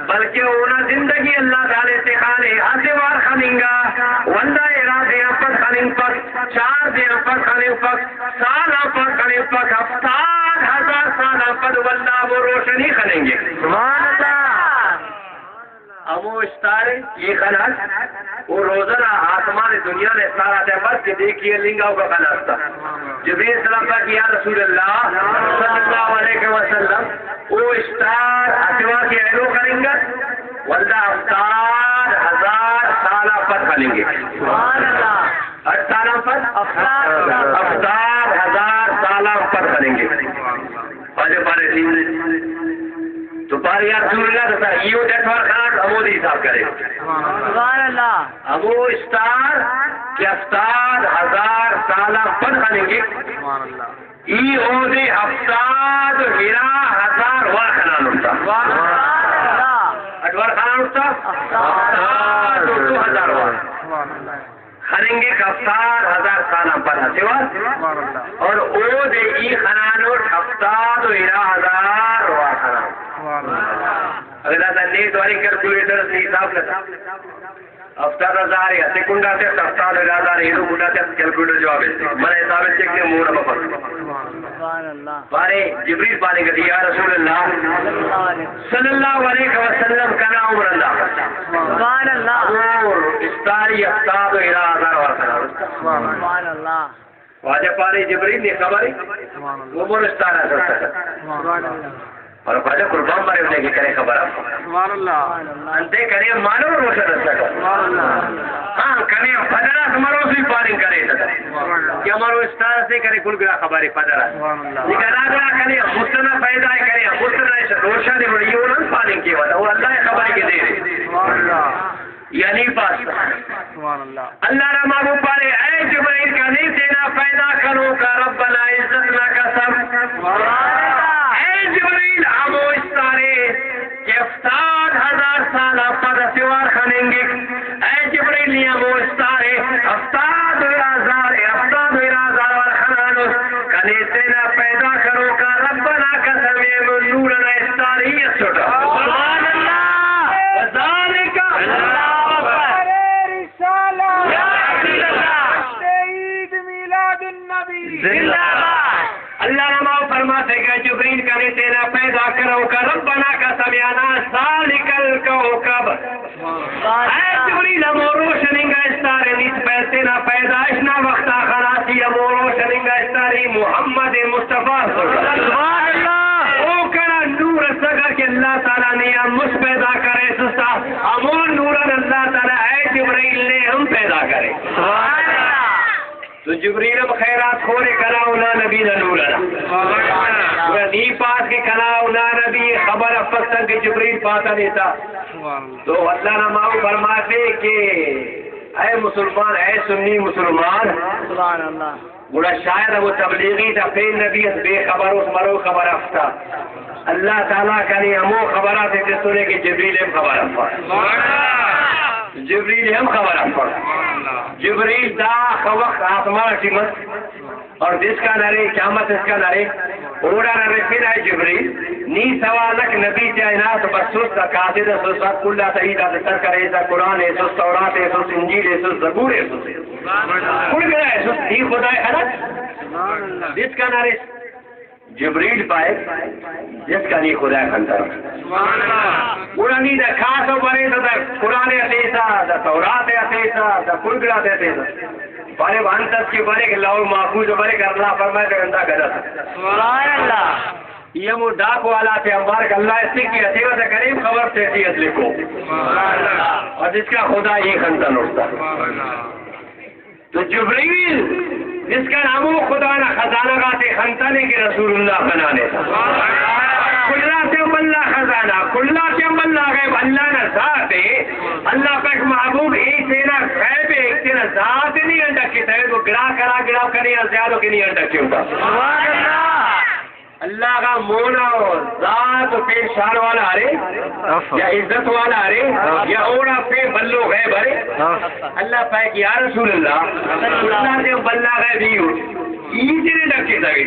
بلکہ اونا زندگی اللہ تعالی تے خانے ہسے وار خننگا، ولدا ارا دے آن پد خننگ پک، چار دے آن پد خننگ پک، سال آن پد خننگ پک، ہفتاد ہزار سال آن پد ولدا وہ روشنی خننگے۔ سبحان اللہ۔ ہمو استارے یہ خناٹ، وہ روزانہ آسمان دنیا نے استارا تے پد کہ دیکھی لنگا کا خناٹ تھا۔ جبریل السلام پاک، یا رسول اللہ صلی اللہ علیہ وسلم، او استار اتوا کہ اینو خننگت، ولدا ہفتاد ہزار سال پد خننگے۔ سبحان اللہ۔ ہر سال پد؟ ہفتاد ہزار۔ ہفتاد ہزار سال پد خننگے۔ واجہ پارے ٹھیک۔ تو پارے یا رسول اللہ، تو ایو ڈٹ وار خناٹ ہمودی حساب کرے۔ سبحان اللہ۔ ہمو استار کہ ہفتاد ہزار سال پد خننگے۔ سبحان اللہ۔ ای اودے ہفتاد و ہرا ہزار وار خنانوتا۔ سبحان اللہ۔ اٹ وار خنانوتا؟ ہفتاد و دو ہزار وار۔ سبحان اللہ۔ خننگک ہفتاد ہزار سال آن پد ہسے وار۔ سبحان اللہ۔ اور اودے ای خنانوٹ ہفتاد و ہرا ہزار وار خنانوٹ۔ سبحان اللہ۔ اگر داتا نیٹ واری کیلکولیٹر سے حساب کرتا۔ ہفتاد ہزار یا سے کنڈا تے ہفتاد ہزار ایرو کنڈا تے کیلکولیٹر جواب ہے۔ من حساب چیک نے موڑ بفر۔ سبحان اللہ۔ بارے جبریل پارے گتی، یا رسول اللہ صلی اللہ علیہ وسلم، کنا عمر اللہ۔ سبحان اللہ۔ اور استاری ہفتاد و ہرا ہزار ورسنا۔ سبحان اللہ۔ واجہ پارے جبریل نے خبر ہے، عمر استارا سر سکت۔ سبحان اللہ۔ اور واجہ قربان بارے انہیں کہ کرے خبر آپ۔ سبحان اللہ۔ انتے کرے مانو روشن سکت۔ سبحان اللہ۔ ہاں، کنے پدرا مرو سی پارنگ کرے سکت۔ سبحان اللہ۔ کہ مرو استار سے کرے کل گرا خبر ہے پدرا۔ سبحان اللہ۔ نگرا گرا کنے مستنا پیدا کرے، مستنا اس روشن وڑی اور پارنگ کے والا۔ وہ اللہ خبر کے دے رہے۔ سبحان اللہ۔ یعنی پاس۔ سبحان اللہ۔ اللہ را محبوب پارے، اے جبریل، کنے تینا پیدا کنوکا ربنا عزت نا قسم۔ سبحان اللہ۔ اے جبریل، ہمو استارے کہ ہفتاد ہزار سال پد اسہ وار خننگک۔ اے جبریل، نی ہمو استارے ہفتاد ہزار، ہفتاد ہزار وار خنانس۔ کنے تینا پیدا کروکا ربنا قسم، اے ہمو نور نا استاری اسٹا۔ سبحان اللہ۔ وذالک۔ اللہ اکبر۔ یا رسول اللہ۔ عید میلاد النبی۔ زندہ باد۔ اللہ نما فرماتے کہ جبریل، کنے تینا پیدا کروکا ربنا قسم، انا ذالک الکوکب۔ اے جبریل، ہمو روشن انگا استارے، نی تینا پیدائش نا وختا خناسی، ہمو روشن انگا استاری محمد مصطفی صلی اللہ علیہ وسلم۔ سبحان اللہ۔ او کنا نور اسکا کہ اللہ تعالی نے ہم مس پیدا کرے سستا، ہمو نوران اللہ تعالی اے جبریل نے ہم پیدا کرے۔ سبحان اللہ۔ تو جبریل ہم خیرات خورے کنا و نا نبی نا نور نا۔ گڑا نی پاس کہ کنا و نا نبی خبر افستن کہ جبریل پاتا دیتا۔ تو اللہ نا ماؤ فرماتے کہ اے مسلمان، اے سنی مسلمان، سبحان اللہ۔ گڑا شاید وہ تبلیغی تا پین نبی اس بے خبر اس مرو خبر افتا۔ اللہ تعالیٰ کنے ہمو خبرات تسنے کہ جبریل ہم خبر افا۔ جبریل ہم خبر افا۔ جبریل دا خ-، وخت آسمان ٹی مس اور جس کا نرے، قیامت اس کا نرے، اوڑا نرے پھر آئے جبریل، نی سوالک نبی تے آئینا تو بس سست قاصد سست کلا سعید سر کرے سا قرآن ہے سست تورات ہے سست انجیل ہے سست زبور ہے سست۔ کل گرا ہے سست، نی خدا ہے خلق۔ جس کا نرے جبریل پائے، جس کا نی خدا کنتر۔ سبحان اللہ۔ گڑا نی دا کاس و برے دا، دا قرآن اتیسا، دا تورات اتیسا، دا کل گڑا تے اتیسا۔ بارے وانت اس کی برے کہ لوح محفوظ برے کہ اللہ فرمائے کہ گندا گدا۔ سبحان اللہ۔ یہ مو ڈاک والا تے ہمارے کہ اللہ اس کی اتیوا دا کریم خبر تے اتیس لکھو۔ سبحان اللہ۔ اور جس کا خدا یہ کنتر نوشتا۔ سبحان اللہ۔ تو جبریل جس کا ہمو خدا نا خزانہ غاتے خنتنے کہ رسول اللہ بنانے۔ کلا سے بلا خزانہ، کلا سے بلا غیب، اللہ نا ذات ہے۔ اللہ پاک محبوب اے تینا غیب ہے، تینا ذات نہیں انڈا کتا ہے، تو گڑا کرا گڑا کنے یا زیادہ کے نہیں انڈا کیوں کا۔ سبحان اللہ۔ اللہ غا مونا و ذات و پین شان والا ارے، افا۔ یا عزت والا ارے، افا۔ یا اوڑا پین بلو غیب ارے۔ افا۔ اللہ پاک یا رسول اللہ، اللہ دے بلا غیب ہی ہو۔ ای تیرے ڈکے تاوی۔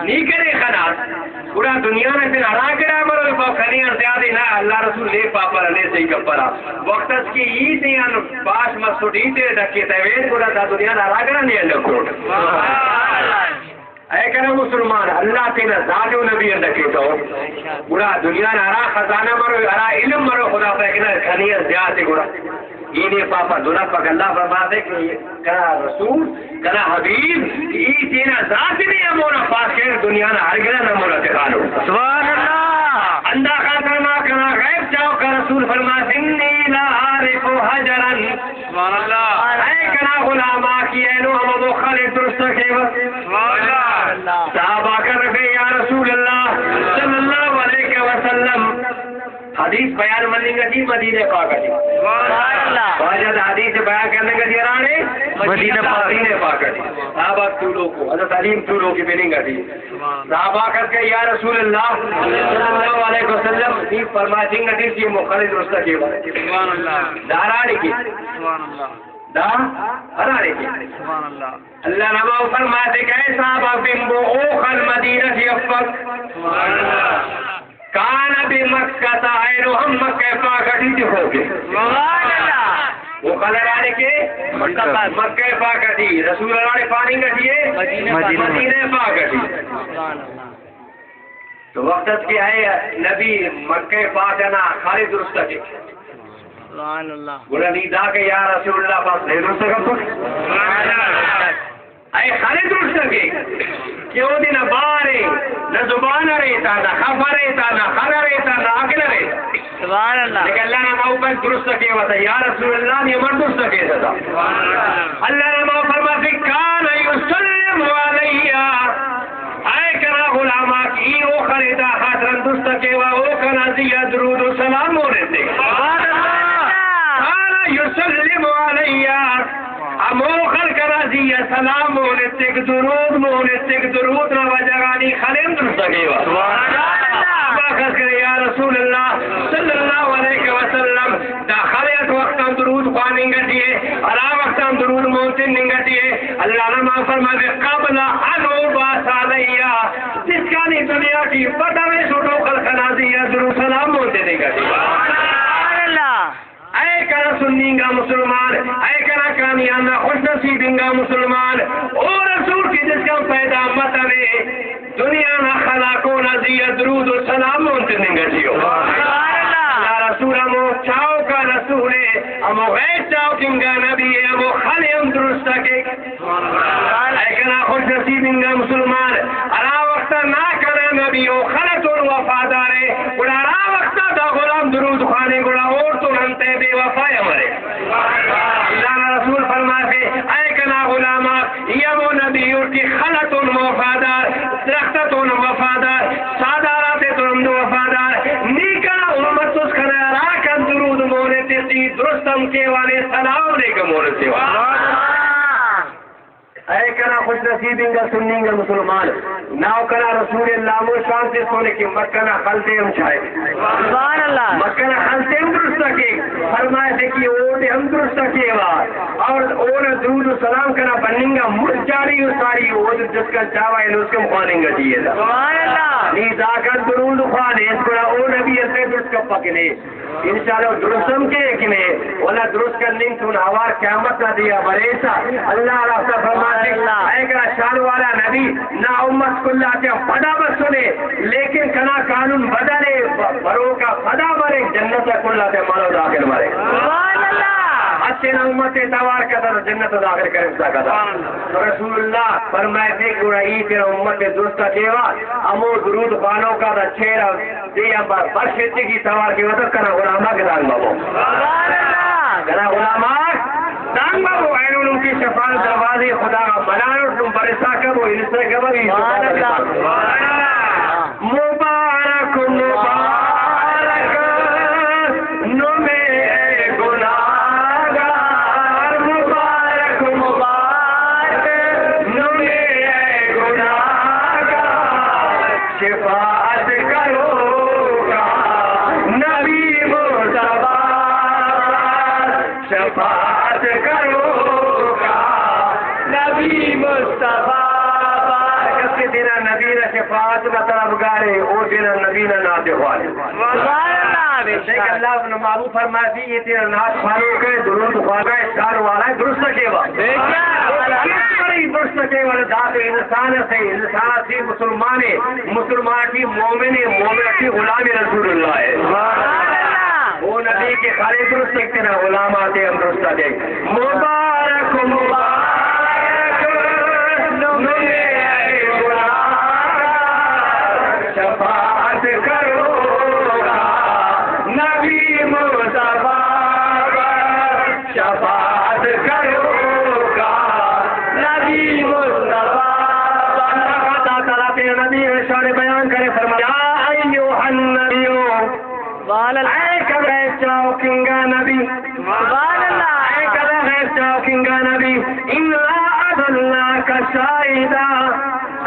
نی کرے خلاص۔ پورا دنیا میں پھر ہرا گڑا مرو پاو کھنی اور زیادہ نہ، اللہ رسول لے پاپا لے صحیح کپرا۔ وقت اس کی ای تے ان باش مسوٹ ای تیرے ڈکے تاوی، پورا دا دنیا نہ ہرا گڑا نہیں انڈا کوٹ۔ اے کنا مسلمان، اللہ تینا ذات و نبی اندا کیتو۔ گڑا دنیا نا ہرا خزانہ مرو، ہرا علم مرو، خدا پاک نا کھنی زیات ہے گڑا۔ اینے پاپا دلہ پاک اللہ فرماتے کہ کنا رسول، کنا حبیب، ای تینا ذات نے امونا پاس کر دنیا نا ہر گرا نمونا دکھانو۔ سبحان اللہ۔ اندا خاطر ما کنا غیب چاو کا رسول فرماتے، انی لا عارف حجرا۔ سبحان اللہ۔ اے کنا غلاما کی اینو ہم مخلص درست کیوہ۔ سبحان اللہ۔ صحابہ کر رہے یا رسول اللہ صلی اللہ علیہ وسلم۔ حدیث بیان مننگ ٹی مدینہ پاک ٹی۔ سبحان اللہ۔ واجہ دا حدیث بیان کرنے کا دیا رانے مدینہ پاک۔ مدینہ پاک ٹی۔ صحابہ طولو کو، حضرت علی طولو کی بننگ ٹی۔ صحابہ کر کے یا رسول اللہ صلی اللہ علیہ وسلم، نی فرمائے تنگ ٹی مخلص درست کیوہ۔ سبحان اللہ۔ داراڑی کی۔ سبحان اللہ۔ دا ہراڑے کے۔ سبحان اللہ۔ اللہ نما فرماتے کہ اے صحابہ بمبو اوخل مدینہ ٹی افک۔ سبحان اللہ۔ کان بمکہ، اینو ہم مکہ پاک ٹی تے ہو گے۔ سبحان اللہ۔ وہ خلر آنے کے مکہ۔ مکہ پاک ٹی، رسول اللہ نے پانی کا دیے مدینہ پاک۔ مدینہ پاک ٹی۔ تو وقت ات کہ اے نبی، مکہ پاک نا خالد درست کے۔ سبحان اللہ۔ گڑا نی دا کہ یا رسول اللہ، بس نہیں درست کر۔ سبحان اللہ۔ اے خالد درست کے کہ او دن بارے نہ زبان رہتا، نہ خبر رہتا، نہ خبر رہتا، نہ عقل رہتا۔ سبحان اللہ۔ لیکن اللہ نے ماؤ پر درست کے وتا، یا رسول اللہ، یہ من درست کے سدا۔ اللہ نے ماؤ فرماتے، کان یسلم علیہ۔ اے کنا غلاماک، ای او خلے دا خاطران درست کیوا، او کنا زیا درود و سلام مونتے۔ سبحان اللہ۔ کان یسلم علیہ۔ ہمو خلق کنا زیا سلام مونتے، درود مونتے، درود نا وجہ غانی خلیم درست کیوا۔ سبحان اللہ۔ باخذ کرے یا رسول اللہ صلی اللہ علیہ وسلم۔ دا خلے اٹ وختاں درود خواننگ ٹی ء، ہرا وختاں درود مون تننگ ٹی ء، اللہ نا ما فرمائے، قبل ان ابعث علیہ، جسکانی دنیا ٹی پدا وے سوٹو خلق نازی یا درود سلام مون تننگ ٹی۔ سبحان اللہ۔ اے کنا سنی انگا مسلمان، اے کنا کامیان نا خوش نصیب انگا مسلمان، او رسول کی جسکان پیدا متنے، دنیا نا خلاکو نا زی آ درود و سلام مون تننگ ٹی ء۔ سبحان اللہ۔ اللہ رسول ہمو چاؤکا رسول ء، ہمو غیر چاؤک انگا نبی ء، ہمو خل ء ہم درست ء کیک۔ سبحان اللہ۔ اے کنا خوش نصیب انگا مسلمان، ہرا وخت نا کنا نبی او خل اتون وفادار ء، گڑا ہرا وخت دا غلام درود خوانے، گڑا اوڑتون انت ء بے وفا ء مرے۔ اللہ نا رسول فرماتے، اے کنا غلاماک، ای ہمو نبی اٹ کہ خل اتون وفادار، درخت اتون وفادار، ساہدار آتے تون ہم وفادار۔ نی کنا امت اس کنا ہرا کن درود مون ایتے، تی درست ہم کیوانے، سلام علیکم مون ایتے۔ اے کنا خوش نصیب انگا سنی انگا مسلمان، ناو کنا رسول اللہ مو شان تے سونے کہ مکہ نا خل تے ہم چاہے۔ سبحان اللہ۔ مکہ نا خل تے ہم درست کے، فرمائے تے کہ او تے ہم درست کیوا۔ اور اونا درود و سلام کنا بننگا مچ جاری و ساری، او جسکان چاوا اینو اسکم خواننگا دیئے دا۔ سبحان اللہ۔ نی داکان درود خوانے، اس گڑا او نبی اسے جس کپا کنے۔ انشاءاللہ درست ہم کے کنے، ولا درست کننگ تون ہوار قیامت نا دیا بریسا۔ اللہ راستا فرماتے، سبحان اللہ۔ اے کنا شان والا نبی، نا امت کل آتے پدا بسنے، لیکن کنا قانون بدلے، ب-، بروکا پدا برے، جنت کل آتے مانو داخل برے۔ سبحان اللہ۔ اچھے نا امت توار کتا تو جنت داخل کرے سکتا۔ سبحان اللہ۔ تو رسول اللہ فرمائے تھے، گڑا ای تیرا امت دوست کیوا، ہمو درود خوانو کا دا چہرہ دیا بر-، برشتی کی توار کے وطن کنا غلامہ کے دان بابو۔ سبحان اللہ۔ کنا غلامہ دان بابو، اینو نم کی شفاعت دروازے خدا کا بنانو، تم برسا کبو، انسا کبو، سبحان اللہ۔ سبحان اللہ۔ مبارک، مبارک، نمے اے گناہگار، مبارک، مبارک، نمے اے گناہگار، شفاعت کروکا نبی مصطفیٰ۔ شفاعت کروکا نبی مصطفیٰ۔ ہر کس کہ تینا نبی نا شفاعت نا طلبگارے، او تینا نبی نا نعت خوانے۔ سبحان اللہ، بے شک۔ دیکھ اللہ اپنا محبوب فرماتی، یہ تینا نعت خوانو کے، درود خوانو کے، شان والا ہے، درست کیوا۔ بے شک۔ کس پر ہی درست کیوا، ذات انسان سے، انسان سے مسلمان ہے، مسلمان کی مومن ہے، مومن کی غلام رسول اللہ ہے۔ سبحان اللہ۔ او نبی کے خالد درست ایک تینا غلام آتے ہم درست آتے۔ مبارک، مبارک، نمے اے گناہگار، شفاعت کروکا نبی مصطفیٰ، شفاعت کروکا نبی مصطفیٰ۔ اللہ تعالیٰ تیرے نبی نے شان بیان کرے، فرمایا، یا ایھا النبی، سبحان اللہ۔ اے کنا غیب چاہوک انگا نبی۔ سبحان اللہ۔ اے کنا غیب چاہوک انگا نبی، انا ارسلناک شاہدا۔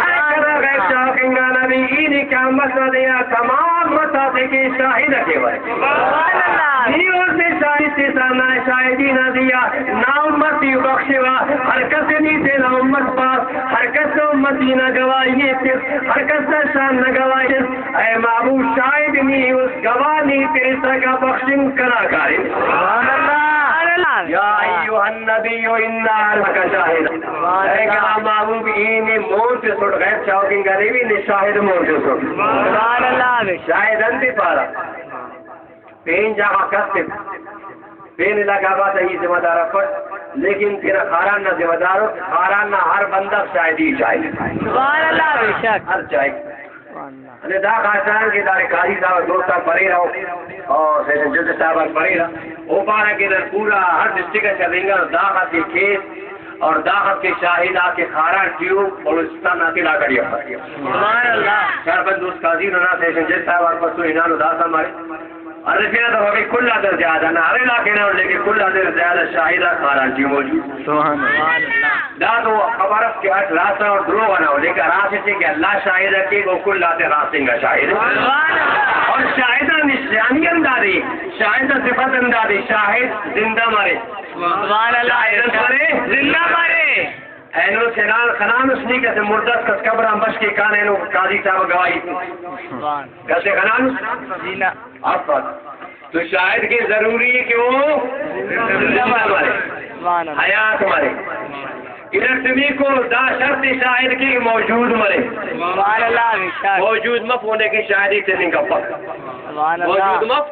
اے کنا غیب چاہوک انگا نبی، ای نی قیامت نا دیا تمام امت آتے کے شاہد کیوائے۔ سبحان اللہ۔ نی اوز نے شاہد تے سامنا شاہدی نا دیا، نا امتی بخشوا، ہر کس نی تینا امت پاس، ہر کس امتی نا گواہی تس، ہر کس نا شان نا گواہی تس۔ اے محبوب شاہد نی اس گواہ نی تیرے سرگا بخشنگ کنا کارے۔ سبحان اللہ۔ یا ایھا النبی انا ارسلناک شاہدا۔ اے کنا محبوب، اے نی مون تے سٹ، غیر چاوکیں گریبی نی شاہد مون تے سٹ۔ سبحان اللہ۔ شاہد انت پارا۔ پین جاگہ کس پین علاقہ آباد ای ذمہ دار پٹ، لیکن تیرا خاران نہ ذمہ دار ہو، خاران نہ ہر بندہ شاہدی شاہد۔ سبحان اللہ، بے شک۔ ہر شاہد۔ سبحان اللہ۔ ارے دا خاصان کہ دارے قاضی صاحب دوستان پرے رہو، اور سیشن جج صاحب پرے رہو۔ او پارا کہ در پورا ہر ڈسٹرکٹ کا چلیں گا، دا خاصی کیس اور دا خاصی شاہد آ کے خاران ٹیو بلوچستان آتے لا کڑی۔ سبحان اللہ۔ شہر بند دوست قاضی رنا سیشن جج صاحب آر پسو انان و داتا مارے۔ ارے پھر تو ہمیں کل آدر زیادہ نہ، ہر علاقے نہ، لیکن کل آدر زیادہ شاہد آ خاران ٹیو موجود۔ سبحان اللہ۔ دا تو خبر است کہ اٹ راست اور دروغ نہ ہو، لیکن راست سے کہ اللہ شاہد ہے کہ وہ کل آتے راست انگا شاہد ہے۔ اور شاہد نشانی اندازی، شاہد صفت اندازی، شاہد زندہ مرے۔ سبحان اللہ۔ شاہد مرے، زندہ مرے۔ اینو سنان خنان اس نی کسے مردہ کس قبران بش کے کان اینو قاضی صاحب گواہی۔ سبحان۔ کسے خنان اس؟ جی نہ۔ افضل۔ تو شاہد کے ضروری ہے کہ وہ زندہ مرے، سبحان اللہ۔ حیات مرے۔ ادھر تمی کو دا شرط شاہد کے موجود مرے۔ سبحان اللہ، بے شک۔ موجود مف ہونے کی شاہدی سے نہیں کپک۔ سبحان اللہ۔ موجود مف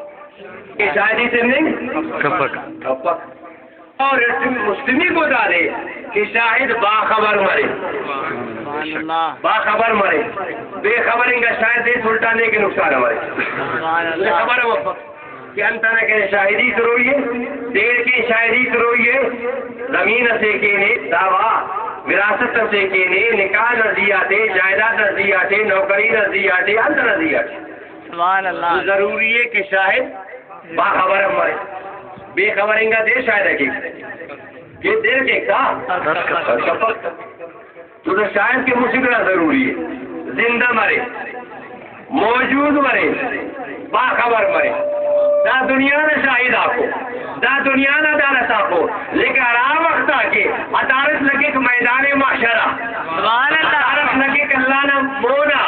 کہ شاہدی سے نہیں کپک۔ کپک۔ اور مسلمی کو دارے کہ شاہد باخبر مرے۔ سبحان اللہ۔ باخبر مرے۔ بے خبر انگا شاہد دے سلطان نے کے نقصان مرے۔ سبحان اللہ۔ خبر ہو کہ انتنا کے شاہدی سروئی ہے، دیر کے شاہدی سروئی ہے، زمین سے کے نے دعویٰ، وراثت سے کے نے نکاح نہ دیا تھے، جائیداد نہ دیا تھے، نوکری نہ دیا تھے، انت نہ دیا تھے۔ سبحان اللہ۔ تو ضروری ہے کہ شاہد باخبر ہم مرے۔ بے خبر انگا دے شاہد ہے کہ، کہ دیر کے کا؟ تو تو شاہد کے مشکل ضروری ہے۔ زندہ مرے، موجود مرے، باخبر مرے۔ دا دنیا نا شاہد آکو، دا دنیا نا عدالت آکو۔ لیکن ہرا وخت آ کہ عدالت لگک میدان محشر آ۔ سبحان اللہ۔ عدالت لگک اللہ نا مونا۔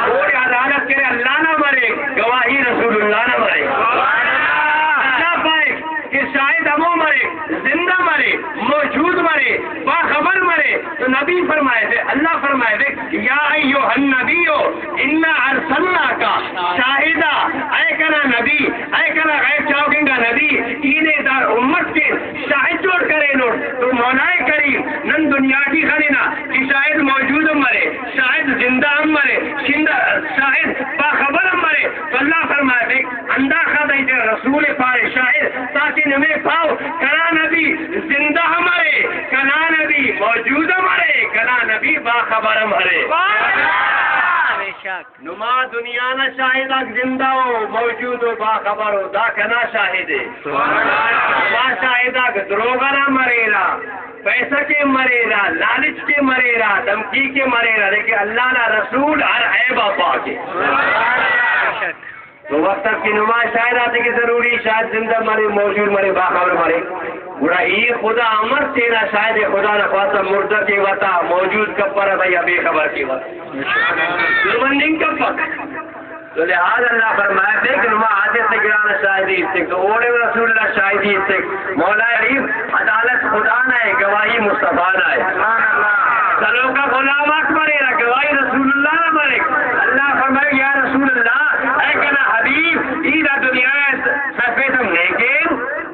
اوڑے عدالت کرے اللہ نا مرے، گواہی رسول اللہ نا مرے۔ اللہ پائے کہ شاہد ہمو مرے، زندہ مرے، موجود مرے، باخبر مرے۔ تو نبی فرمائے تھے، اللہ فرمائے تھے، یا ایھا النبی انا ارسلناک شاہدا، اے کنا نبی، اے کنا غیب چاوکنگا نبی، اینے دار امت کے شاہد جوڑ کرینو۔ تو مولائے کریم نن دنیا ٹی خنینا کہ شاہد موجود ہم مرے، شاہد زندہ ہم مرے، شاہد باخبر ہم مرے۔ تو اللہ فرمائے تھے، انداخہ دئی تیرا رسول پارے شاعر، تاکہ نمے پاؤ کنا نبی زندہ مرے، کنا نبی موجود مرے، کنا نبی باخبر مرے۔ بے شک۔ نما دنیا نا شاہداک زندہ ہو، موجود ہو، باخبر ہو، دا کنا شاہد ہے۔ نما شاہداک دروغ نا مریرا، پیسہ کے مریرا، لالچ کے مریرا، دھمکی کے مریرا، لیکن اللہ نا رسول ہر عیب آ پاک ہے۔ تو وقت کہ نما شاہد آتے کہ ضروری شاہد زندہ مرے، موجود مرے، باخبر مرے۔ گڑا ای خدا امر تینا شاہد خدا نا خواستہ مردہ کے وتا موجود کپر بھائی بے خبر کے وتا۔ ظلم ننگ کپک۔ تو لہذا اللہ فرمائے کہ نما حاجت گران شاہدی استک، تو اوڑے رسول اللہ شاہدی استک۔ مولا علی عدالت خدا نہ ہے، گواہی مصطفیٰ نہ ہے۔ سلوکا غلام اکبر ہے، گواہی رسول اللہ نہ مرے۔ اللہ فرمائے، یا رسول اللہ، اے کنا حبیب، ای دا دنیا ہے سفید ہم نیکین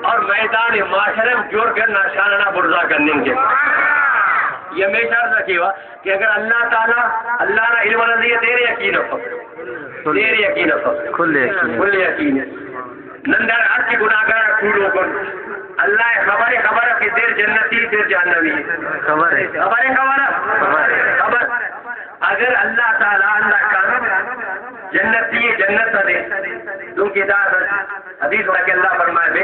اور میدان معاشرے میں جوڑ کر نشانہ برزا کرنے کے۔ یہ میں چاہتا کہ کہ اگر اللہ تعالی، اللہ نا علم نہ دیے، تیرے یقین ہو، تیرے یقین ہو، کل یقین۔ کل یقین۔ نندر ہر کی گناہگار پورو کن۔ اللہ خبر، خبر کہ تیر جنتی، تیر جہنمی۔ خبر ہے۔ خبر ہے، خبر ہے۔ خبر ہے۔ خبر۔ اگر اللہ تعالی اللہ کا جنتی، جنت دے، تو کہ دا حدیث میں کہ اللہ فرمائے بے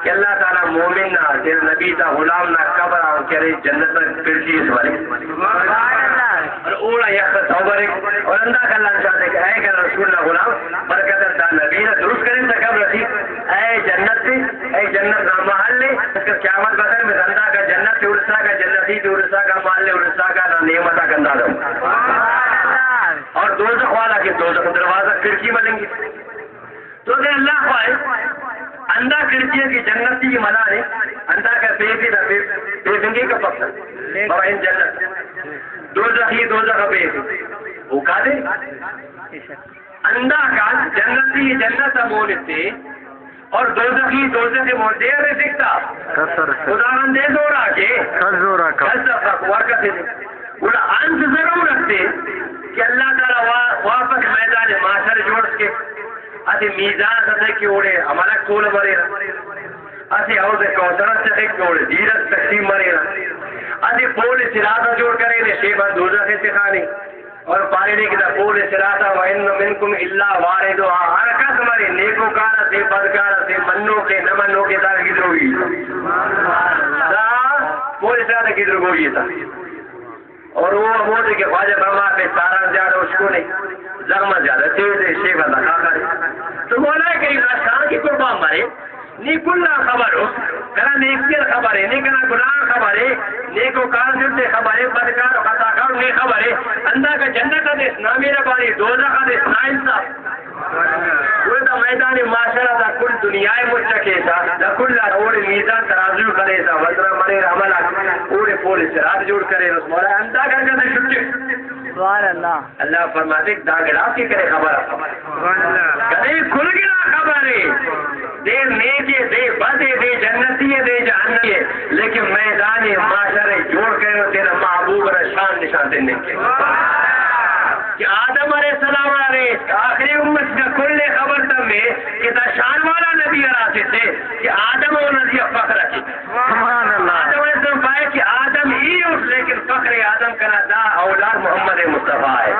کہ اللہ تعالی مومن نا، تیرے نبی تا غلام نا قبر آن کرے جنت نا کھڑکی اس والے۔ اور اوڑا یک توبہ رے، اور انداز اللہ چاہتے کہ اے کہ رسول اللہ غلام برکت دا نبی نا درست کرے تا قبر سی، اے جنت سے، اے جنت نا محل لے، اس کا قیامت بدل میں زندہ کا جنت سے ارسا کا جنتی سے ارسا کا محل لے ارسا کا نا نعمت کا انداز۔ اور دوزخ والا کے دوزخ دروازہ کھڑکی ملیں گے۔ تو اگر اللہ خواہے، اندا کڑکی کہ جنتی ملانے، اندا کا بے بے بے بنگے کا پکا۔ بابا ان جنت۔ دوزخی دوزخ بے۔ وہ کا دے؟ اندا کا جنتی جنت مونتے اور دوزخی دوزخ مونتے ابے سکتا۔ کسر سے۔ خداوند دے زورا کے۔ کس زورا کا۔ کس زورا کا۔ ورکا سے۔ گڑا انت ضرورت ہے کہ اللہ تعالی وا-، واپس میدان معاشر جوڑ کے۔ اسے میزان سے کہ اوڑے عملک تول مرے۔ اسے حوض کوثر سے کہ اوڑے دیرت تقسیم مرے۔ اسے پول صراط جوڑ کرے نے شیبان دوزخ سے خانے۔ اور پارے نے کہ دا پول صراط و ان منکم الا واردها، ہر کس مرے، نیکوکار سے، بدکار سے، منو کے، نہ منو کے، دا گدروگی۔ دا پول صراط گدروگی تھا۔ اور وہ ہمودے کہ خواجہ فرما پہ تاران زیادہ اشکو نے، زخم زیادہ تیز ہے، شیبہ دکھا کرے۔ تو مولا کریم شان کی قربان مرے۔ نی کلا خبر ہو، کنا نیکیاں خبر ہے، نی کنا گناہ خبر ہے، نیکوکار سے خبر ہے، بدکار و خطاکار نی خبر ہے۔ اندا کا جنت دیس نامی ربانی، دوزخ دیس نا انصاف۔ وہ دا میدان معاشرہ دا کل دنیا مچکے سا، دا کل اوڑے میزان ترازو کرے سا، وزن مرے عمل اوڑے پول صراط جوڑ کرے، اس مولا اندا کر کے چھٹے۔ سبحان اللہ۔ اللہ فرماتے، دا گڑا کے کرے خبر۔ سبحان اللہ۔ کدے کل گڑا خبر ہے۔ دے نیکے، دے بدے، دے جنتی ہے، دے جہنمی ہے۔ لیکن میدان معاشرے جوڑ کرے، تیرا محبوب را شان نشان دینے کے۔ کہ آدم علیہ السلام آرے، آخری امت کا کل خبر تمے، کہ دا شان والا نبی آرا سے تھے، کہ آدم اور نبی فخر کی۔ سبحان اللہ۔ آدم علیہ السلام پائے کہ آدم ہی اس، لیکن فخر آدم کنا دا اولاد محمد مصطفیٰ ہے۔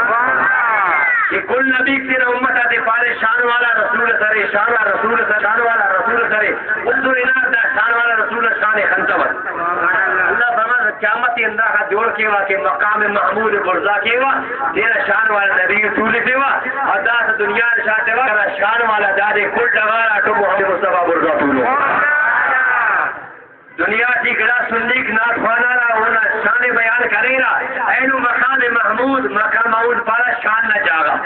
کہ کل نبی تیرا امت آتے پارے شان والا رسول سرے، شان والا رسول سرے، شان والا رسول سرے۔ انظر الى دا شان والا رسول شان خنتوت۔ اللہ فرماتا قیامت انداخا جوڑ کیوا کہ مقام محمود برزا کیوا، تیرا شان والا نبی رسول کیوا، اور داس دنیا شاہ تیوا، تیرا شان والا دادے کل ڈگارا تو محمد مصطفیٰ برزا تولو۔ دنیا تی گڑا سنیک ناخوانا را اونا شان بیان کرینا، اینو مقام محمود، مقام محمود پارا شان نہ جاگا،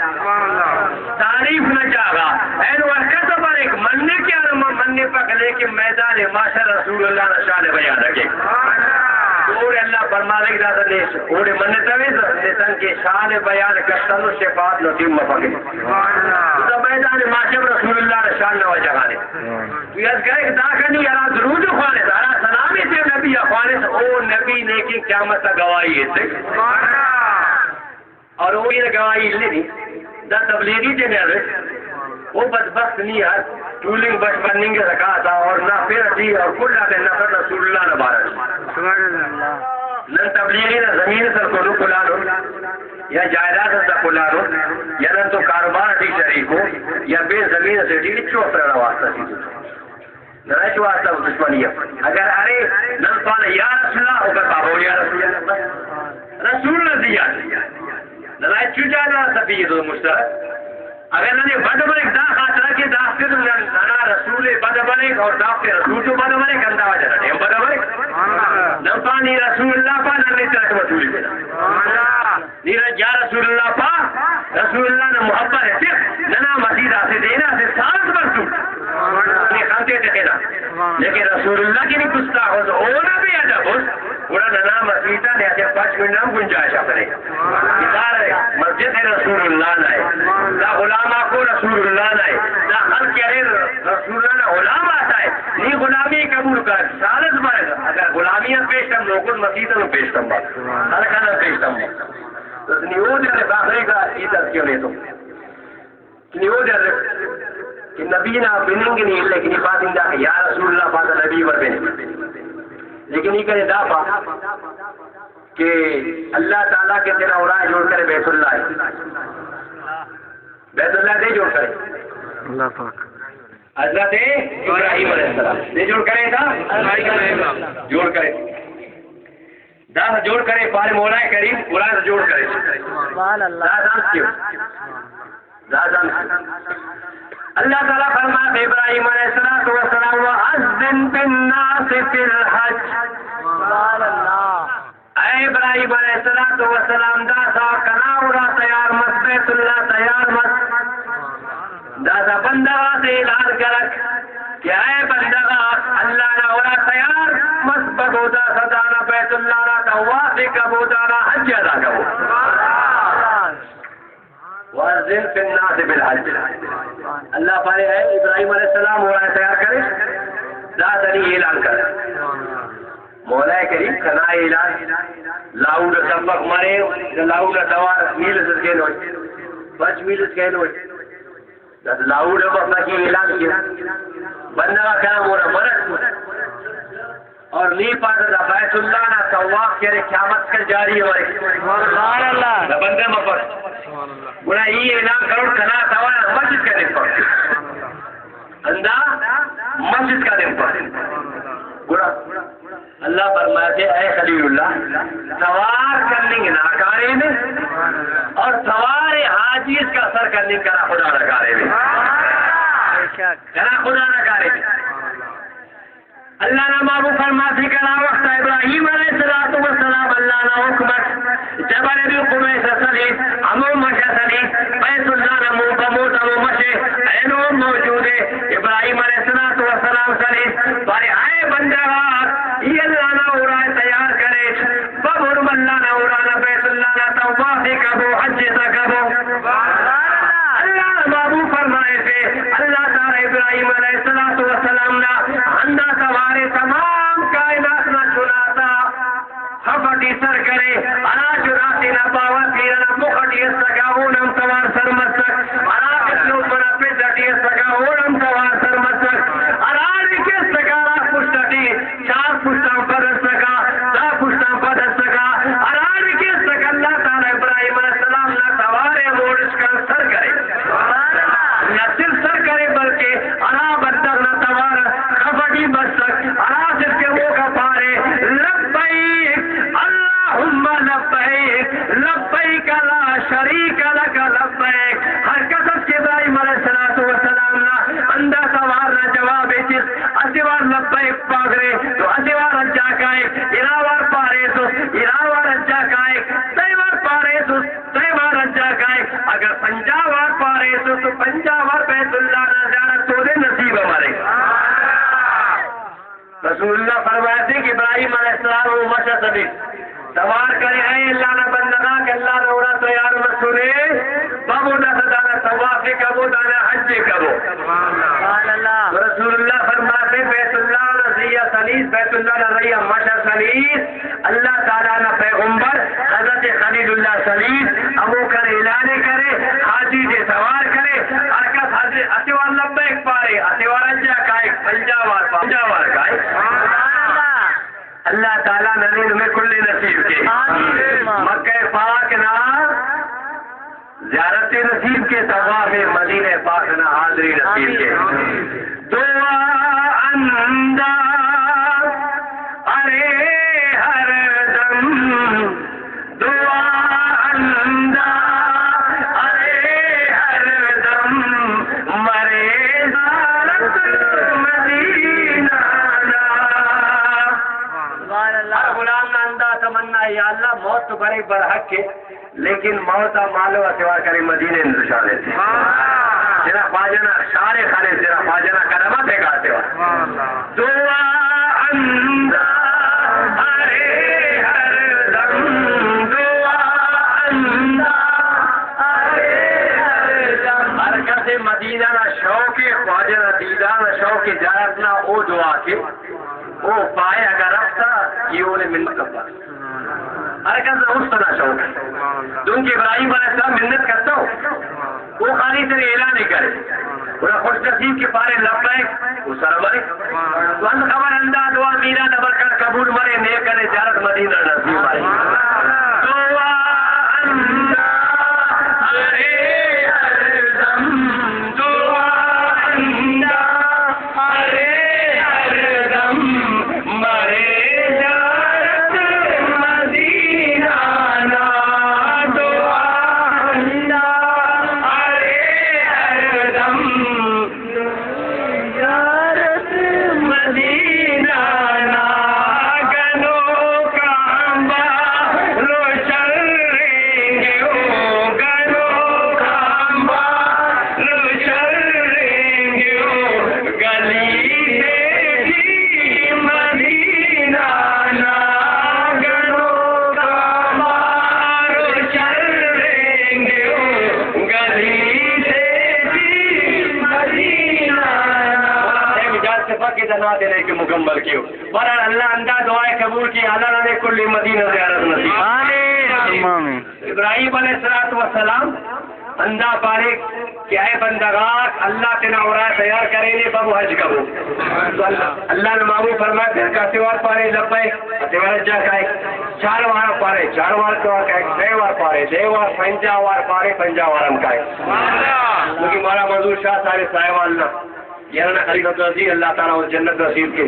تعریف نہ جاگا، اینو ہر کس بر ایک مننے کہ آنو من مننے پک، لیکن میدان معاشر رسول اللہ نا شان بیان رکھے۔ اور اللہ فرمانے داتا نیش، اوڑے مننے تویز، نیتن کے شان بیان کستن و شفاعت نصیب مفکے۔ تو میدان معاشر رسول اللہ نا شان نہ جاگانے۔ تو یاد کرے کہ داخنی ہرا درود خوانے، ہرا سلام تے نبی خوانے، او نبی نے کی قیامت تا گواہی ہے۔ اور وہ یہ گواہی لے دی، دا تبلیغی تے نے، وہ بدبخت نہیں یار، ٹولنگ بش بننگ رکھا تھا اور نہ پھر دی اور کل آتے نفرت رسول اللہ نہ بارہ۔ سبحان اللہ۔ نن تبلیغی نہ زمین سر کو نو کلانو، یا جائیداد سر کلانو، یا نن تو کاروبار ٹی شریکو، یا بے زمین سے ٹی چو پر واسطہ سی۔ نہ چو واسطہ دشمنی ہے۔ اگر ارے نن پانے یا رسول اللہ، اگر بابو یا رسول اللہ، بس۔ رسول اللہ دیا۔ نہ چو جانا سبی دو مشترک۔ اگر ننے بد بلک دا خاطرہ کہ دا فکر نن ننا رسول بد بلک اور دا پہ رسول تو بد بلک، اندا وجہ ننے بد بلک۔ نن پانی رسول اللہ پا ننے ترک رسول پہ۔ نی را یا رسول اللہ پا، رسول اللہ نا محبت ہے، صرف ننا مسجد آتے دینا سے سالت برسو۔ نی خانتے تے خینا۔ لیکن رسول اللہ کی نہیں گستاخ ہو، او نہ بے ادب ہو، گڑا ننا مسجد آتے پانچ منٹ ہم گنجائش اپنے۔ مثال ہے، مسجد رسول اللہ نہ ہے۔ دا غلام کو رسول اللہ نہ ہے۔ دا خلق ارے رسول اللہ نا غلام آتا ہے۔ نی غلامی قبول کر، سالت برگ۔ اگر غلامی ہم پیش کم، لوگوں مسجد ہم پیش کم۔ ہر کھانا پیش کم۔ تو نیو دے باخرے کا ای تذکیہ لے تو۔ نیو دے کہ نبی نا بننگ نہیں، لیکن یہ بات اندا کہ یا رسول اللہ پاک نبی ور بن۔ لیکن یہ کرے دافا کہ اللہ تعالیٰ کے تیرا اورا جوڑ کرے بیت اللہ ہے۔ بیت اللہ دے جوڑ کرے۔ اللہ پاک۔ حضرت ابراہیم علیہ السلام دے جوڑ کرے تھا۔ جوڑ کرے۔ دا جوڑ کرے، پارے مولا کریم، قرآن جوڑ کرے۔ سبحان اللہ۔ دا دان کیوں؟ دا دان کیوں؟ اللہ تعالیٰ فرماتے ابراہیم علیہ الصلوۃ والسلام، وَأَذِّن فِي النَّاسِ بِالْحَجِّ۔ سبحان اللہ۔ اے ابراہیم علیہ الصلوۃ والسلام، داسا کنا اورا تیار مس، بیت اللہ تیار مس۔ داسا بندغ آتے اعلان کرک کہ اے خدا صدانا بیت اللہ نا طواف کبو، دانا حج ادا کبو۔ وأذن في الناس بالحج۔ اللہ پارے اے ابراہیم علیہ السلام، مولا تیار کرے، داتنی اعلان کر۔ مولا کریم کنا اعلان، لاؤڈ سبق مرے، لاؤڈ توار میل سکے نوش، پنچ میل سکے نوش۔ دس لاؤڈ ہم اپنا کی اعلان کیا۔ بندہ کا کلام ہو رہا مرد۔ اور نی پاس دا بیت اللہ نا طواف کرے، قیامت کا جاری ہے ہمارے۔ سبحان اللہ۔ دا بندہ مفر۔ سبحان اللہ۔ گڑا یہ اعلان کرو، کنا توار مسجد کا دن پر۔ اندا مسجد کا دن پر۔ گڑا اللہ فرماتے، اے خلیل اللہ، توار کننگ ناکارے میں اور توار حاجی اس کا سر کننگ کرا خدا نہ کارے میں۔ بے شک۔ کرا خدا نہ کارے میں۔ اللہ نا محبوب فرماتے کہ ہما وقت ابراہیم علیہ الصلوۃ والسلام اللہ نا حکم ات، جبل ابی قبیس سلیس، ہمو مش سلیس، بیت اللہ نا مو بموت ہمو مش، اینو موجود ہے۔ ابراہیم علیہ الصلوۃ والسلام سلیس، بارے آئے بندہ، ای اللہ نا اورا تیار کرے، ببر اللہ نا اورا نا بیت اللہ نا طواف کبو، حج تا کبو۔ اللہ محبوب فرمائے سے، اللہ تعالی ابراہیم علیہ الصلوۃ والسلام نا ہندا توارے تمام کائنات نا چناتا خف اٹی سر کرے، ہرا چناتے نا باوہ پیرا نا مخ اٹی اسکا، اون ہم توار سر مسک، ہرا کہ لومنا پت اٹی اسکا، اون ہم توار سر مسک، ہراڑے کہ اسکا ہرا پشت اٹی چار پشتاں پد اسکا، دہ پشتاں پد اسکا، ہراڑے کہ اسکا اللہ تعالی ابراہیم علیہ السلام نا توارے موڑ اسکان سر کرے۔ نہ صرف سر کرے بلکہ ہرا بندغ نا توار خف اٹی بسک، ہرا صرف کہ موقع پارے، لبیک اللہم لبیک، لبیک لا شریک لک لبیک۔ ہر کس کہ ابراہیم علیہ الصلوۃ والسلام نا ہندا توار نا جواب ایتس، اسہ وار لبیک پاگرے تو اسہ وار حجا کائک، ارا وار پاریسس، ارا وار حجا کائک، سئے وار پاریسس، سئے وار حجا کائک، اگر پنجاہ وار پاریسس تو پنجاہ وار بیت اللہ نا زیارت تودے نصیب مریک۔ رسول اللہ فرماتے کہ ابراہیم علیہ السلام و مشہ سلیس توار کرے، اے اللہ نا بندغاک، اللہ نا اوڑا تیار مسنے، بابو داسہ دانا طواف کبو، دانا حج کبو۔ سبحان اللہ۔ تو رسول اللہ فرماتے، بیت اللہ نا ریا سلیس، بیت اللہ نا ریا مشہ سلیس، اللہ تعالی نا پیغمبر حضرت خلیل اللہ سلیس ہموکان اعلان کرے، حاجی تے توار کرے، ہر کس حاجی اسہ وار لبیک پارے، اسہ وار حجا کائک، پنجاہ وار، پنجاہ وار کائک۔ سبحان اللہ۔ اللہ تعالی ننے نمے کل نصیب کے۔ آمین۔ مکہ پاک نا زیارت نصیب کے، طواف مدینہ پاک نا حاضری نصیب کے۔ آمین۔ دعا اندا ارے ہر دم، دعا اندا ارے ہر دم، مرے زیارت مدینہ نا۔ سبحان اللہ۔ ہر غلام نا اندا تمنا، یا اللہ، موت تو برے برحق کے، لیکن موت آ مالو آ سوار کرے مدینے اندر شانے سے۔ ہاں۔ تیرا خواجہ نا شارے خانے، تیرا خواجہ نا قدمہ تے گا سوار۔ سبحان اللہ۔ دعا اندا ارے ہر دم، دعا اندا ارے ہر دم۔ ہر کس مدینہ نا شوق، خواجہ نا دیدار نا شوق، زیارت نا او دعا کے۔ او پائے اگاں رفتا، یہ اونے منت کپا۔ ہر کس است نا شوق۔ دنکہ ابراہیم علیہ السلام منت کرتا ہو۔ او خالی تیرے اعلان ہی کرے۔ گڑا خوش نصیب کہ پارے لبیک، او سر مرے۔ تو انت خبر اندا دعا میرا نبر کر قبول مرے، نیک کرے زیارت مدینہ نصیب مرے۔ دعا اندا ارے ہر دم، دعا اندا ارے ہر دم، مرے زیارت مدینہ نا۔ دعا اندا ارے ہر دم۔ کہ دنا دلے کہ مکمل کیو۔ بہرحال اللہ اندا دعائے قبول کی، اللہ نے کل مدینہ زیارت نصیب۔ آمین۔ ابراہیم علیہ الصلوۃ والسلام اندا پارے کہ اے بندگار، اللہ تینا اورا تیار کرینے، بابو حج کبو۔ تو اللہ، اللہ نے مامو فرماتے ہیں، کہتے وار پارے لبیک، کہتے وار حج کائے۔ چار وار پارے، چار وار تو کائے، دے وار پارے، دے وار، پنجا وار پارے، پنجا وار ہم کائے۔ کیونکہ مارا منظور شاہ سارے سائے والا یار نا خلیفۃ العزیز، اللہ تعالیٰ وہ جنت نصیب کے،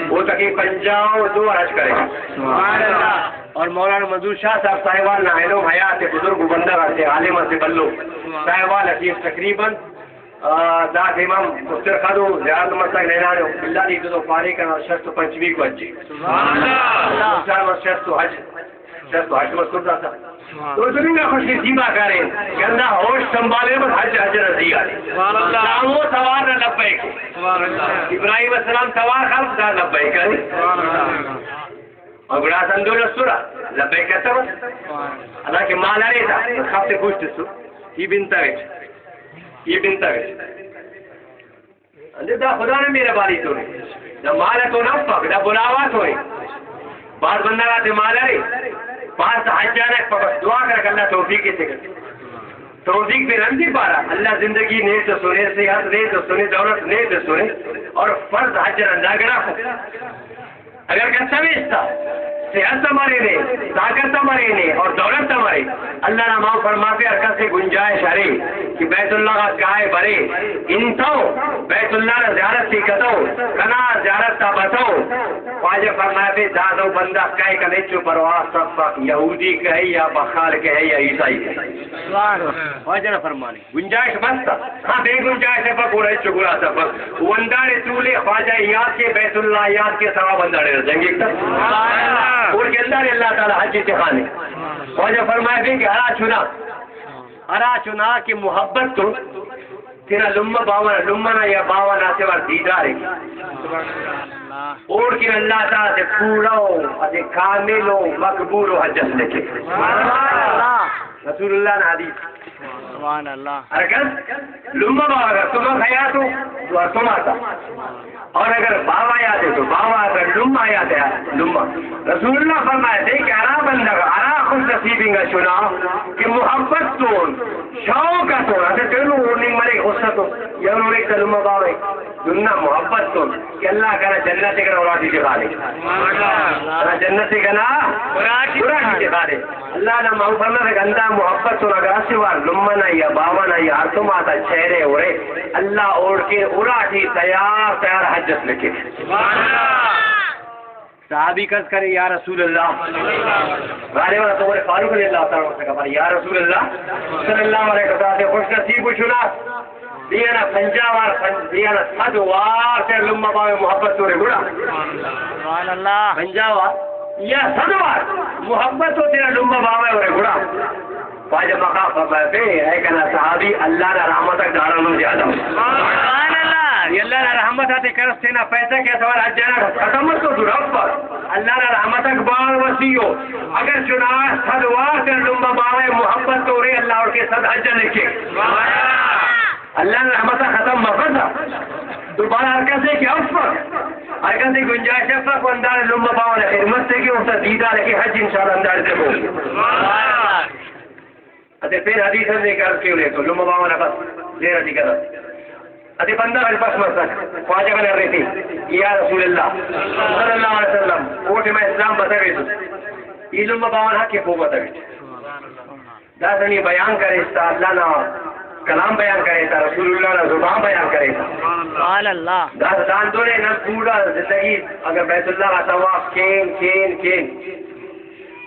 وہ تقریباً پنجاہ و دو حج کرے۔ سبحان اللہ۔ اور مولانا منظور شاہ صاحب صاحبان نا اینو حیات بزرگ و بندہ رہتے، عالم سے بلو صاحبان حکیم تقریباً، آ، دا امام مستر خدو زیارت مسجد نینانو اللہ دی تو پارے کا شست و پنچمی کو حج۔ سبحان اللہ۔ شست و حج، شست و حج مستر داتا۔ تو زمین خوش نصیبہ کریں، گندا ہوش سنبھالے بس حج، حج رضی آلے۔ سبحان اللہ۔ سامو سوار نہ لبیک۔ سبحان اللہ۔ ابراہیم السلام سوار خلق دا لبیک کرے۔ سبحان اللہ۔ اور گڑا سندو رسولا لبیک کرتا بس۔ سبحان اللہ۔ اللہ کے مال آرے دا، خفتے پوچھتے سو، یہ بنتا ہے، یہ بنتا ہے۔ اندے دا خدا نے مہربانی تو نے۔ دا مال تو نہ پک، دا بلاوا تو نے۔ بعض بندہ راتے مال ہے، بعض حج جانا پک، بس دعا کر کہ اللہ توفیق کے تے۔ توفیق پہ رندی پارا، اللہ زندگی نے تو سنے، صحت نے تو سنے، دولت نے تو سنے، اور فرض حج رندا گڑا۔ اگر کسا بیستا، صحت تا مرے نے، طاقت تا مرے نے اور دولت تا مرے، اللہ نا ماں فرماتے ہر کس سے گنجائش ہرے کہ بیت اللہ کا گائے برے، انتو بیت اللہ نا زیارت سے کتو، کنا زیارت تا بتو۔ خواجہ فرماتے دادو بندہ کئے کنے چو پرواہ سب یہودی کہے یا بخال کہے یا عیسائی کہے۔ خواجہ نا فرمانے۔ گنجائش بس تا۔ ہاں، بے گنجائش ہے، پر گوڑا چو گڑا تا پر۔ ونداڑے تولے خواجہ یاد کے، بیت اللہ یاد کے، ثواب انداڑے جنگی تا۔ اور کے انداڑے اللہ تعالیٰ حج تے خانے۔ خواجہ فرمائے بھی کہ ہرا چنا، ہرا چنا کہ محبت تو تیرا لمہ باوا، لمہ نا یا باوا نا سے وار دیدار ہے۔ اور کہ اللہ تعالیٰ سے پورا ہو، اسے کامل ہو، مقبول ہو، حج اس نے کے۔ رسول اللہ نا حدیث۔ سبحان اللہ۔ ہر کس لمہ باوا اگر تم حیات ہو تو ہر تم آتا۔ اور اگر باوا یاد ہے تو باوا، اگر لمہ یاد ہے لمہ۔ رسول اللہ فرمائے تھے کہ ارا بندہ، ارا خوش نصیب انگا چنا کہ محبت تو، شوق تو، اسے تینوں ورننگ مرے غصہ تو، یا انہوں نے کلمہ باوے، دنیا محبت تو۔ کہ اللہ کنا جنت کنا اورا دی جگہ لے۔ کنا جنت کنا اورا دی جگہ لے۔ اللہ نا ماں فرماتا کہ گندا محبت تو اگر اسے وار لمنا یا باونا یا ہر تو ماتا چہرے اورے، اللہ اوڑ کے اورا دی تیار تیار حجت لکھے۔ صحابی کس کرے یا رسول اللہ۔ غالباً تو عمر فاروق رضی اللہ تعالیٰ عنہ سے کہا، یا رسول اللہ صلی اللہ علیہ وسلم، خوش نصیب و شنا۔ دیانا پنجاہ وار، پن-، دیانا صد وار تیرا لمہ باوے محبت تورے گڑا۔ سبحان اللہ۔ پنجاہ وار یا صد وار محبت تو تیرا لمہ باوے اورے گڑا۔ خواجہ مقام فرمائے، بے، اے کنا صحابی، اللہ نا رحمت اک دارا نو زیادہ۔ سبحان اللہ۔ یہ اللہ نا رحمت آتے کرس تینا پیسہ کے سوال حج جانا ختم تو دور پر۔ اللہ نا رحمت اک بار وسیع ہو۔ اگر چنا صد وار تیرا لمہ باوے محبت تورے، اللہ اور کے صد حج لکھے۔ اللہ نا رحمت ختم مفتا۔ دوبارہ ہر کسے کہ افک، ہر کسے گنجائش افک، و اندار لمہ باوان خدمت سے کہ وقت دیدار کہ حج انشاءاللہ اندار سے ہو۔ اتے پھر حدیث ہم نے کر کے لے تو لمہ باوان بس زیر دی کرا۔ اتے بندہ ہر پس مسک، خواجہ بنا رہے تھے، یا رسول اللہ صلی اللہ علیہ وسلم، کوٹ میں اسلام بتا گئے تو۔ یہ لمہ باوان حق کے پو بتا گئے۔ داسنی بیان کرے تا، اللہ نا کلام بیان کرے تا، رسول اللہ نا زبان بیان کرے تا۔ سبحان اللہ۔ داس دان دونے نن پورا زندگی اگر بیت اللہ کا طواف کین، کین، کین۔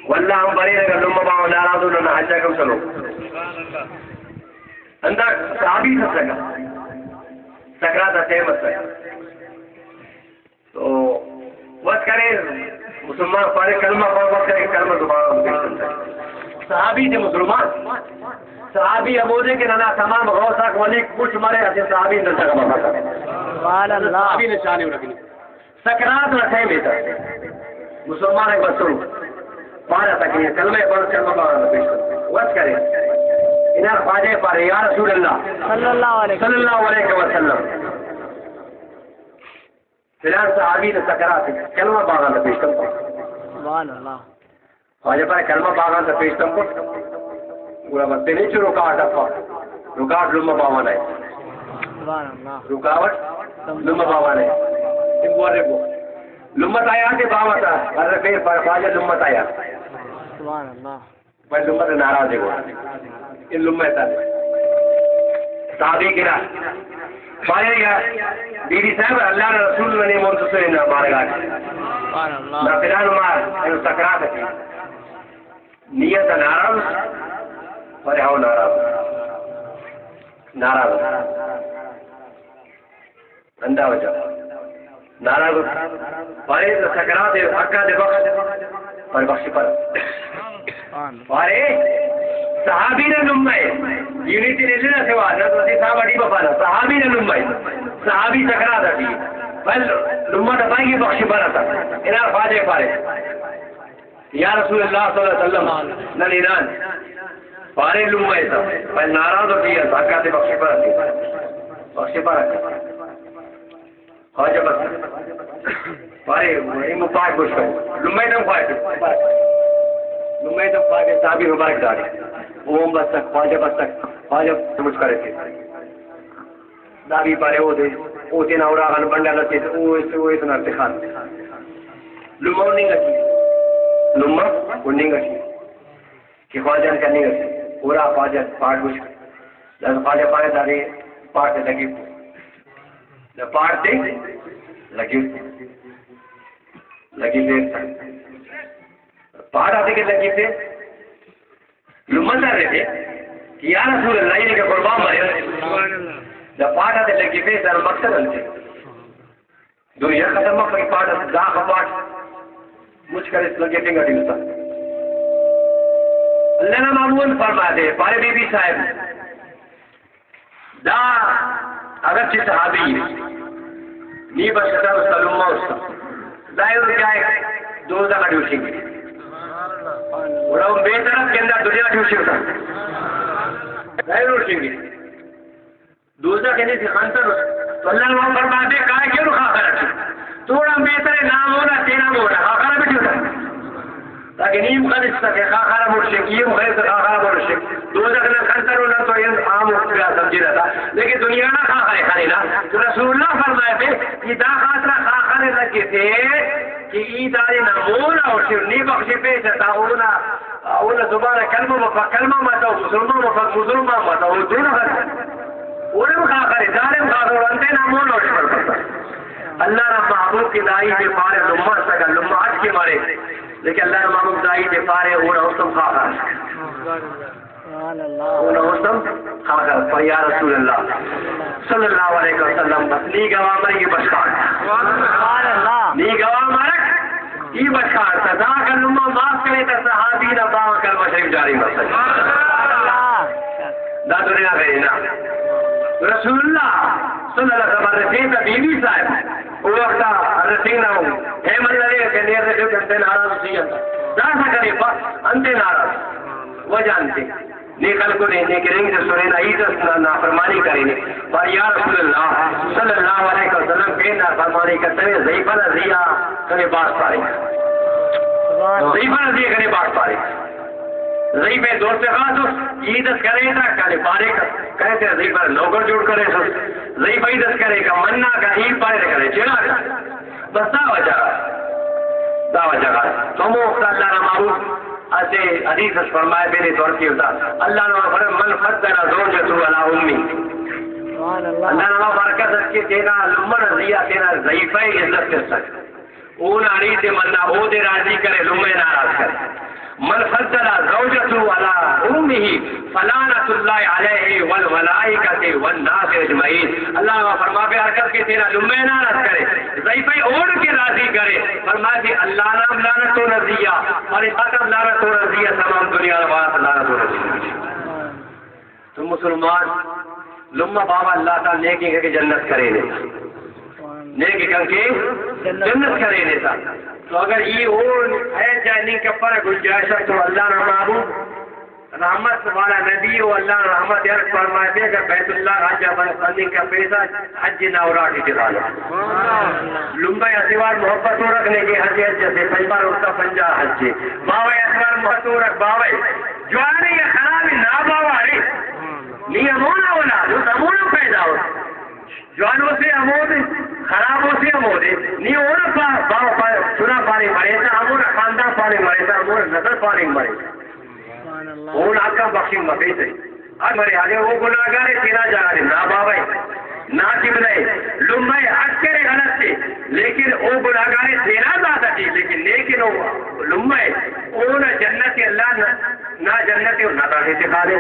واللہ ہم برے اگر لمہ باوان ناراض ہو، نہ حجا کم سنو۔ اندر صحابی سکا۔ سکرات ٹائم سکا۔ تو وت کرے مسلمان پارے کلمہ پڑھ، وت کرے کلمہ زبان میں پیش کرتا ہے۔ صحابی تھے مسلمان، صحابی ہمودے کہ ننا تمام غوث آک ولی کچھ مرے، اسے صحابی اندر تک بابا تھا۔ سبحان اللہ۔ صحابی نے شانی رکھنی۔ سکرات نہ ٹائم تھا۔ مسلمان ایک بس سنو۔ پارا تک یہ کلمہ پڑھ، کلمہ پڑھ پیش کرتا ہے۔ وت کرے۔ انہاں خواجہ پارے، یا رسول اللہ صلی اللہ علیہ، صلی اللہ علیہ وسلم۔ فلان صحابی نے سکرات، کلمہ باغاں پیش کن۔ سبحان اللہ۔ خواجہ پارے کلمہ باغاں پیش کن۔ گڑا بس نہیں چو رکاوٹ اپا۔ رکاوٹ لمہ باوان ہے۔ سبحان اللہ۔ رکاوٹ لمہ باوان ہے۔ تم بول رہے کو۔ لمہ تایا تے باوا تا۔ ارے پھر خواجہ لمہ تایا۔ سبحان اللہ۔ بھائی لمہ تے ناراض ہے وہ۔ ان لمہ تا۔ صحابی کرا۔ بھائی یا بی بی صاحب، اللہ نے رسول نے مور سے نہ بارگاہ۔ سبحان اللہ۔ نہ فلان مار، ان سکرات کی۔ نیت ناراض، پر ہو ناراض۔ ناراض۔ اندا وجہ۔ ناراض۔ پارے سکرات حقا دے بخش۔ پر بخش پر۔ پارے صحابی نہ لمہ ہے۔ یونیتی نے لینا سوا، نہ تو صحابہ ڈی بفانا۔ صحابی نہ لمہ ہے۔ صحابی سکرات دی۔ بل لمہ دبائی بخش پر تا۔ انا خواجہ پارے۔ یا رسول اللہ صلی اللہ علیہ وسلم، نہ نینان۔ پارے لمہ ایسا، پہ ناراض ہوتی ہے، حقا تے بخش پر آتی۔ بخش پر آتی۔ خواجہ بس۔ پارے، ایم پاک گوش کر۔ لمہ ایسا خواجہ۔ لمہ ایسا خواجہ صحابی مبارک داری۔ وہ بس تک، خواجہ بس تک، خواجہ سمجھ کرے تھے۔ دابی پارے او دے، او تینا اوراغان بنڈا لتے، او اس، او اس نار تخان۔ لمہ او ننگا کی۔ لمہ او ننگا کی۔ کہ خواجہ کا ننگا کی۔ اورا خواجہ پاٹ گوش۔ لازم خواجہ پارے دارے پاٹ لگی۔ دا پاٹ دے لگی۔ لگی دے۔ پاٹ آتے کے لگی دے۔ لمہ در رہے کہ یا رسول اللہ، انہیں کا قربان مارے۔ دا پاٹ آتے لگی پہ سر مقصد ہم تھے۔ دنیا ختم مکہ کی پاٹ، دا کا پاٹ۔ مجھ کر اس لگے ٹنگا ٹنگا۔ اللہ نہ معمول فرما دے، پارے بی بی صاحب۔ دا اگرچہ صحابی ہے، نی بس دا اس کا لمہ اس کا۔ ظاہر کیا ہے؟ دوزہ کا ڈیوشنگ۔ اور ہم بے طرف کے اندر دنیا ڈیوشنگ کا۔ ظاہر ڈیوشنگ۔ دوزہ کے نیچے خنتر۔ تو اللہ نے فرما دے، کہا کیوں رخا کر؟ توڑا بہتر نام ہونا، تیرا ہونا، خاخر بھی ٹوٹا۔ تاکہ نیم خرچ سکے، خاخارا مرشک، یہ مخیر سے خاخارا مرشک۔ دوزخ نہ کنتر ہونا تو یہ عام ہو گیا سمجھی رہتا۔ لیکن دنیا نہ خاخارے کھانے نا۔ تو رسول اللہ فرمائے تھے، یہ دا خاطرہ خاخارے لگے تھے کہ یہ دارے نہ مولا اور صرف نی بخشے پہ جتا ہونا، ہونا دوبارہ کلمہ مفا، کلمہ متا، مسلمان مفا، مسلمان متا، وہ دونوں خاخر۔ وہ خاخارے، دارے خاخر، انتے نہ مولا اور صرف۔ اللہ را محبوب کے دائی دے پارے لمہ سگا، لمہ اچ کے مارے۔ لیکن اللہ نا محبوب دائی دے پارے، اونا حسن خاخا۔ سبحان اللہ۔ اونا حسن خاخا۔ پر یا رسول اللہ صلی اللہ علیہ وسلم، بس نی گواہ مرے یہ بشکار۔ سبحان اللہ۔ نی گواہ مرک یہ بشکار۔ صدا کا لمہ معاف کرے تا صحابی نا باو کلمہ شریف جاری مت۔ سبحان اللہ۔ دا دنیا گئے نا۔ رسول اللہ صلی اللہ علیہ وسلم رسیتا بی بی صاحب۔ او وقتا رسینا ہوں۔ ہے من لگے کہ نیر رسیو کہ انتے ناراض سی انت۔ دا سا کرے پا انتے ناراض۔ وجہ انتے۔ نے خلقو نے، نے کہ رنگ دے سنے نا عید اس نا، نافرمانی کرے نے۔ پر یا رسول اللہ صلی اللہ علیہ وسلم کے نافرمانی کرتے ہوئے ضعیفہ نہ ریا کرے باس پارے۔ سبحان اللہ۔ ضعیفہ نہ ریا کرے باس پارے۔ ضعیف دوست خاص، عید اس کرے تا کنے پارے کا، کہتے ضعیف نوکر جوڑ کرے سو، ضعیف عید اس کرے کا منا کا عید پارے کرے چلا کا۔ بس دا وجہ، دا وجہ کا۔ تو مو وقت اللہ نا معروف، اسے حدیث اس فرمائے میرے دور کی ہوتا۔ اللہ نا فرمائے، "من فضل زوجته على امه۔" سبحان اللہ۔ اللہ نا برکت اس کے تینا لمن ضیا تینا ضعیفہ عزت کر سکتا۔ اون اڑی تے منا اودے راضی کرے، لمہ ناراض کرے۔ من فضل زوجته على امه فلعنت اللہ علیہ والملائکۃ والناس اجمعین۔ اللہ فرما پہ ہر کس کے تیرا لمہ ناراض کرے، ضعیفہ اوڑ کے راضی کرے، فرما کہ اللہ نام لعنت تو نزیا اور اس ختم لعنت تو نزیا، تمام دنیا بات لعنت تو نزیا۔ تو مسلمان لمہ بابا اللہ تعالی نیکی کر کے جنت کرے نے۔ نیکی کر کے جنت کرے نے تا۔ تو اگر یہ اور ہے جائے نہیں کہ پر گنجائش ہے تو اللہ نا محبوب رحمت والا نبی و اللہ رحمت یار فرمائے دے کہ بیت اللہ حج بن سنی کا پیسہ حج نہ اورا کی جگہ۔ لمبا اتوار محبت ہو رکھنے کے حج، حج سے پنجبار اس کا پنجا حج۔ باوے اتوار محبت ہو رکھ باوے۔ جوانے یا خراب نہ باوارے۔ نی امونا ولا، جو امونا پیدا ہو۔ جوانو سے امودے، خرابو سے امودے۔ نی اونا پا، با، پا، سنا پانی مرے تا، امونا خاندان پانی مرے تا، امونا نسل پانی مرے تا۔ سبحان اللہ۔ اونا حقا بخشی مفیتے۔ ہر مرے آگے او گناہگارے تینا جاگہ دے، نا بابا ہے، نا قبلہ ہے، لمہ ہے، اکثر غلط ہے، لیکن او گناہگارے تینا ذات ہے، لیکن نیکن او لمہ ہے، اونا جنت اللہ نہ، نہ جنت و نہ داخل خانے۔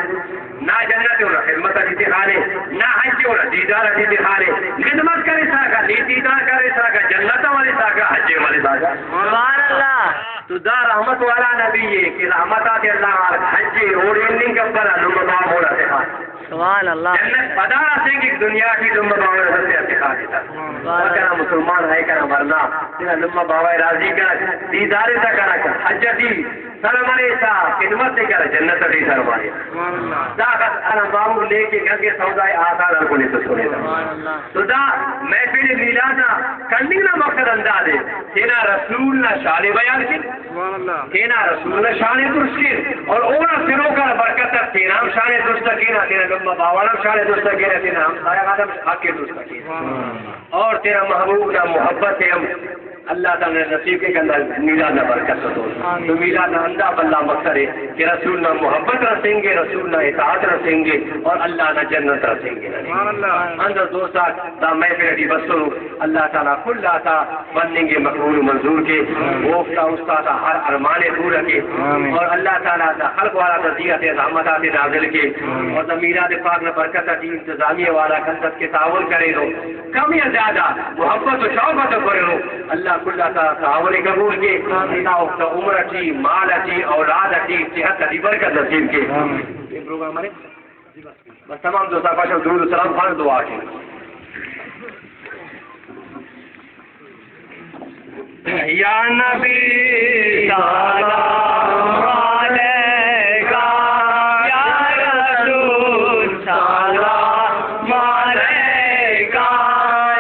نا جنت و نا خدمت ادیتے خانے، نا حج و نا دیدار ادیتے خانے۔ خدمت کرے ساکا، نی دیدار کرے ساکا، جنت والے ساکا، حج والے ساکا۔ سبحان اللہ۔ تو دا رحمت والا نبی ہے کہ رحمت آتے اللہ حج اوڑے نہیں گپنا لمہ با مولا سے خان۔ سبحان اللہ۔ جنت پدا سے کہ دنیا کی لمہ با مولا سے خان دیتا۔ سبحان اللہ۔ کنا مسلمان ہے کنا ورنا، تینا لمہ باوے راضی کر، دیدار تا کرا کر، حج دی سر مریسا، خدمت ء کر، جنت ء سر مریسا۔ سبحان اللہ۔ دا خط انا بابو لے کے گنگے سودا ء آسان ہر کنے تو سنے دا۔ سبحان اللہ۔ تو دا محفل میلاد ء کننگ نا مقصد انداز ہے، تینا رسول نا شان ء بیان کے، سبحان اللہ۔ تینا رسول نا شان ء درست کے، اور اونا سروکا برکت ء تینا ہم شان ء درست کے نا، تینا لمہ باوان ہم شان ء درست کے نا، تینا ہمسایہ آدم حق ء درست کے۔ سبحان اللہ۔ اور تیرا محبوب نا محبت ہے ہم اللہ تعالی نے نصیب کے کندہ میلاد نا برکت تو۔ آمین۔ تو میلاد نا اندہ بلا مقصد ہے کہ رسول نا محبت رسیں گے، رسول نا اطاعت رسیں گے اور اللہ نا جنت رسیں گے۔ سبحان اللہ۔ اندر دوستا دا محفل دی بسو اللہ تعالی کل آتا بندیں گے مقبول و منظور کے۔ آمین۔ اوفتا استاد ہر ارمان پورا کے۔ آمین۔ اور اللہ تعالی دا خلق والا دا دیت رحمتات نازل کے۔ آمین۔ اور دا میلاد پاک نا برکت دی انتظامیہ والا کندت کے تعاون کرے دو۔ کم یا زیادہ محبت و شوق تو کرے ہو۔ اللہ کل آتا تعاون قبول کے۔ اللہ وقت عمر اچھی، مال اچھی، اولاد اچھی، صحت اچھی، برکت نصیب کے۔ یہ پروگرام ہے۔ بس تمام دوستاں پاش درود و سلام خان دعا کے۔ یا نبی سلام علیکہ، یا رسول سلام علیکہ،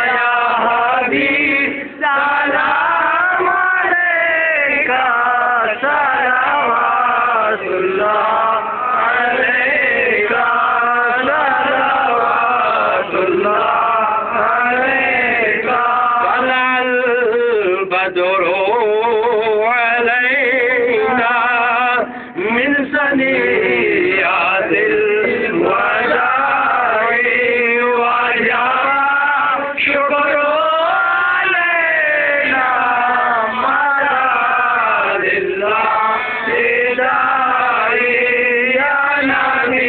یا حبیب سلام علیکہ، صلوات اللہ علیکہ، صلوات اللہ علیکہ۔ طلع البدر علينا من ثنيات الوداع وجب الشكر علينا مدى لله داعي يا نبي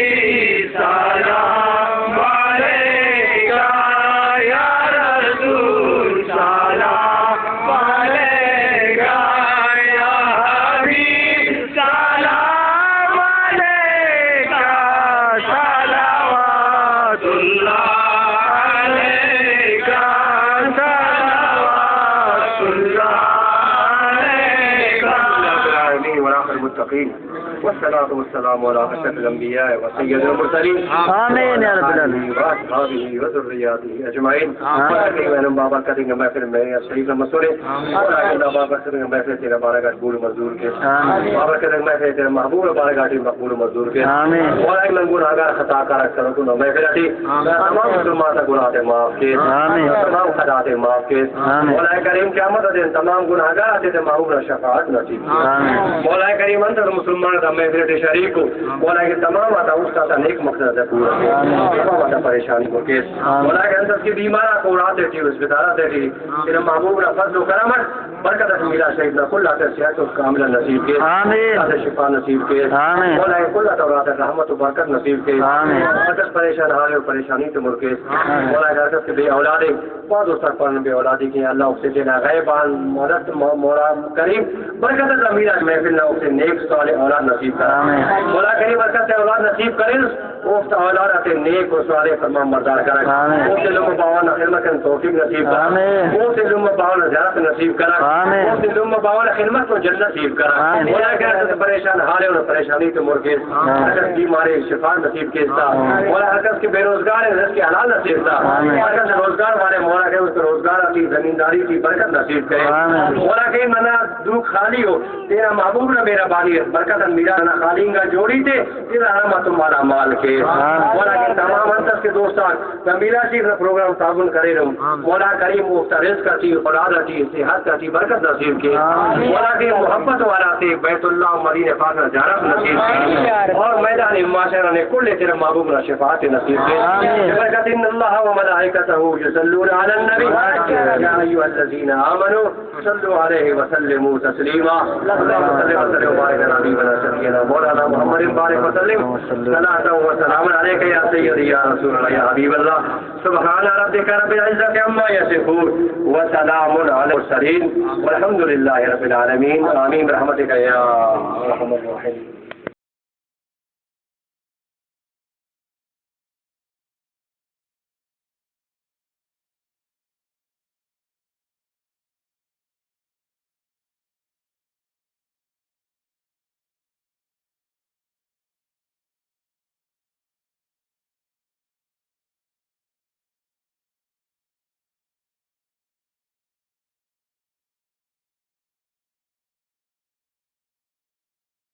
سلام عليك يا رسول سلام عليك يا حبيب سلام عليك صلوات الله عليك صلوات الله عليك. الحمد لله رب العالمين والعاقبة للمتقين. والصلاة والسلام على أشرف الأنبياء وسيد المرسلين. آمين يا رب العالمين. وعلى آله وأصحابه وذرياته أجمعين. آمين. وعلى آله وأصحابه وذرياته أجمعين. آمين. بابرکت انگا محفل تینا بارگاہ قبول و منظور کے۔ آمین۔ بابرکت انگا محفل تینا محبوب بارگاہ قبول و منظور کے۔ آمین۔ مولا من گناہگار خطاکار اکثر کو محفل تی۔ آمین۔ تمام مسلمان تا گناہ تے معاف کے۔ آمین۔ تمام خطا تے معاف کے۔ آمین۔ مولا کریم قیامت دن تمام گناہگار تے محبوب شفاعت نصیب۔ آمین۔ مولا کریم انت مسلمان دا محفل تے شریک ہو۔ مولا کہ تمام آتا استاد نیک مقصد تے پورا۔ آمین۔ تمام آتا پریشانی کو کیس۔ آمین۔ مولا کہ انت کی بیمارا کو رات تے اسپتال تے تیرا محبوب را فضل و کرم اٹ، برکت اٹ میلاد شریف نا کل آتے صحت و کاملہ نصیب کے۔ آمین۔ آتے شفا نصیب کے۔ آمین۔ مولا کل آتے اولاد رحمت و برکت نصیب کے۔ آمین۔ ہر کس پریشان حال و پریشانی تے مر کے۔ آمین۔ مولا ہر کس کے بے اولادے، بعض استاد پڑھن بے اولادی کے، اللہ اکسے دینا غیبان مدد مو-، مولا کریم برکت اٹ میلاد محفل نا اکسے نیک صالح اولاد نصیب کر۔ آمین۔ مولا کریم برکت اولاد نصیب کرے۔ اوفتا اولاد آتے نیک و صالح فرمان بردار کنگ۔ آمین۔ اوفتے لم و باوان خدمت کن توفیق نصیب کنگ۔ آمین۔ اوفتے لم و باوان زیارت نصیب کنگ۔ آمین۔ اوفتے لم و باوان خدمت و جنت نصیب کنگ۔ آمین۔ مولا کہ ہر کس پریشان حال ہے، انہیں پریشانی تو مرکز۔ آمین۔ ہر کس بیماری شفا نصیب کیستا۔ آمین۔ مولا ہر کس کے بے روزگار ہے، رزق حلال نصیب تا۔ آمین۔ ہر کس روزگار والے مولا کہ اس روزگار کی زمینداری کی برکت نصیب کرے۔ آمین۔ مولا کہ منا دو خالی ہو، تیرا محبوب نہ میرا بانی برکت میرا نہ خالی انگا جوڑی تے۔ تیرا رحمت و مالا مال کے۔ آمین۔ مولا کہ تمام انتس کے دوستان، تنبیلہ شریف نا پروگرام تعاون کرے رہو۔ آمین۔ مولا کریم اوفتا رزق اچی، اولاد اچی، صحت اچی، برکت نصیب کے۔ آمین۔ مولا کہ محبت والا تے بیت اللہ و مدینہ پاک نا زیارت نصیب کے۔ آمین۔ اور میدان معاشر نے کل تیرے محبوب نا شفاعت نصیب کے۔ آمین۔ برکت ان اللہ و ملائکتہ یصلون علی النبی۔ یا ایھا الذین آمنوا صلوا علیہ وسلموا تسلیما۔ اللهم صل وسلم وبارک علی حبیبنا شفیعنا مولانا محمد بارک وسلم صلاة و سلام علیک یا سیدی یا رسول اللہ یا حبیب اللہ۔ سبحان ربک رب العزة عما یصفون وسلام علی المرسلین والحمد للہ رب العالمین۔ آمین برحمتک یا ارحم الراحمین۔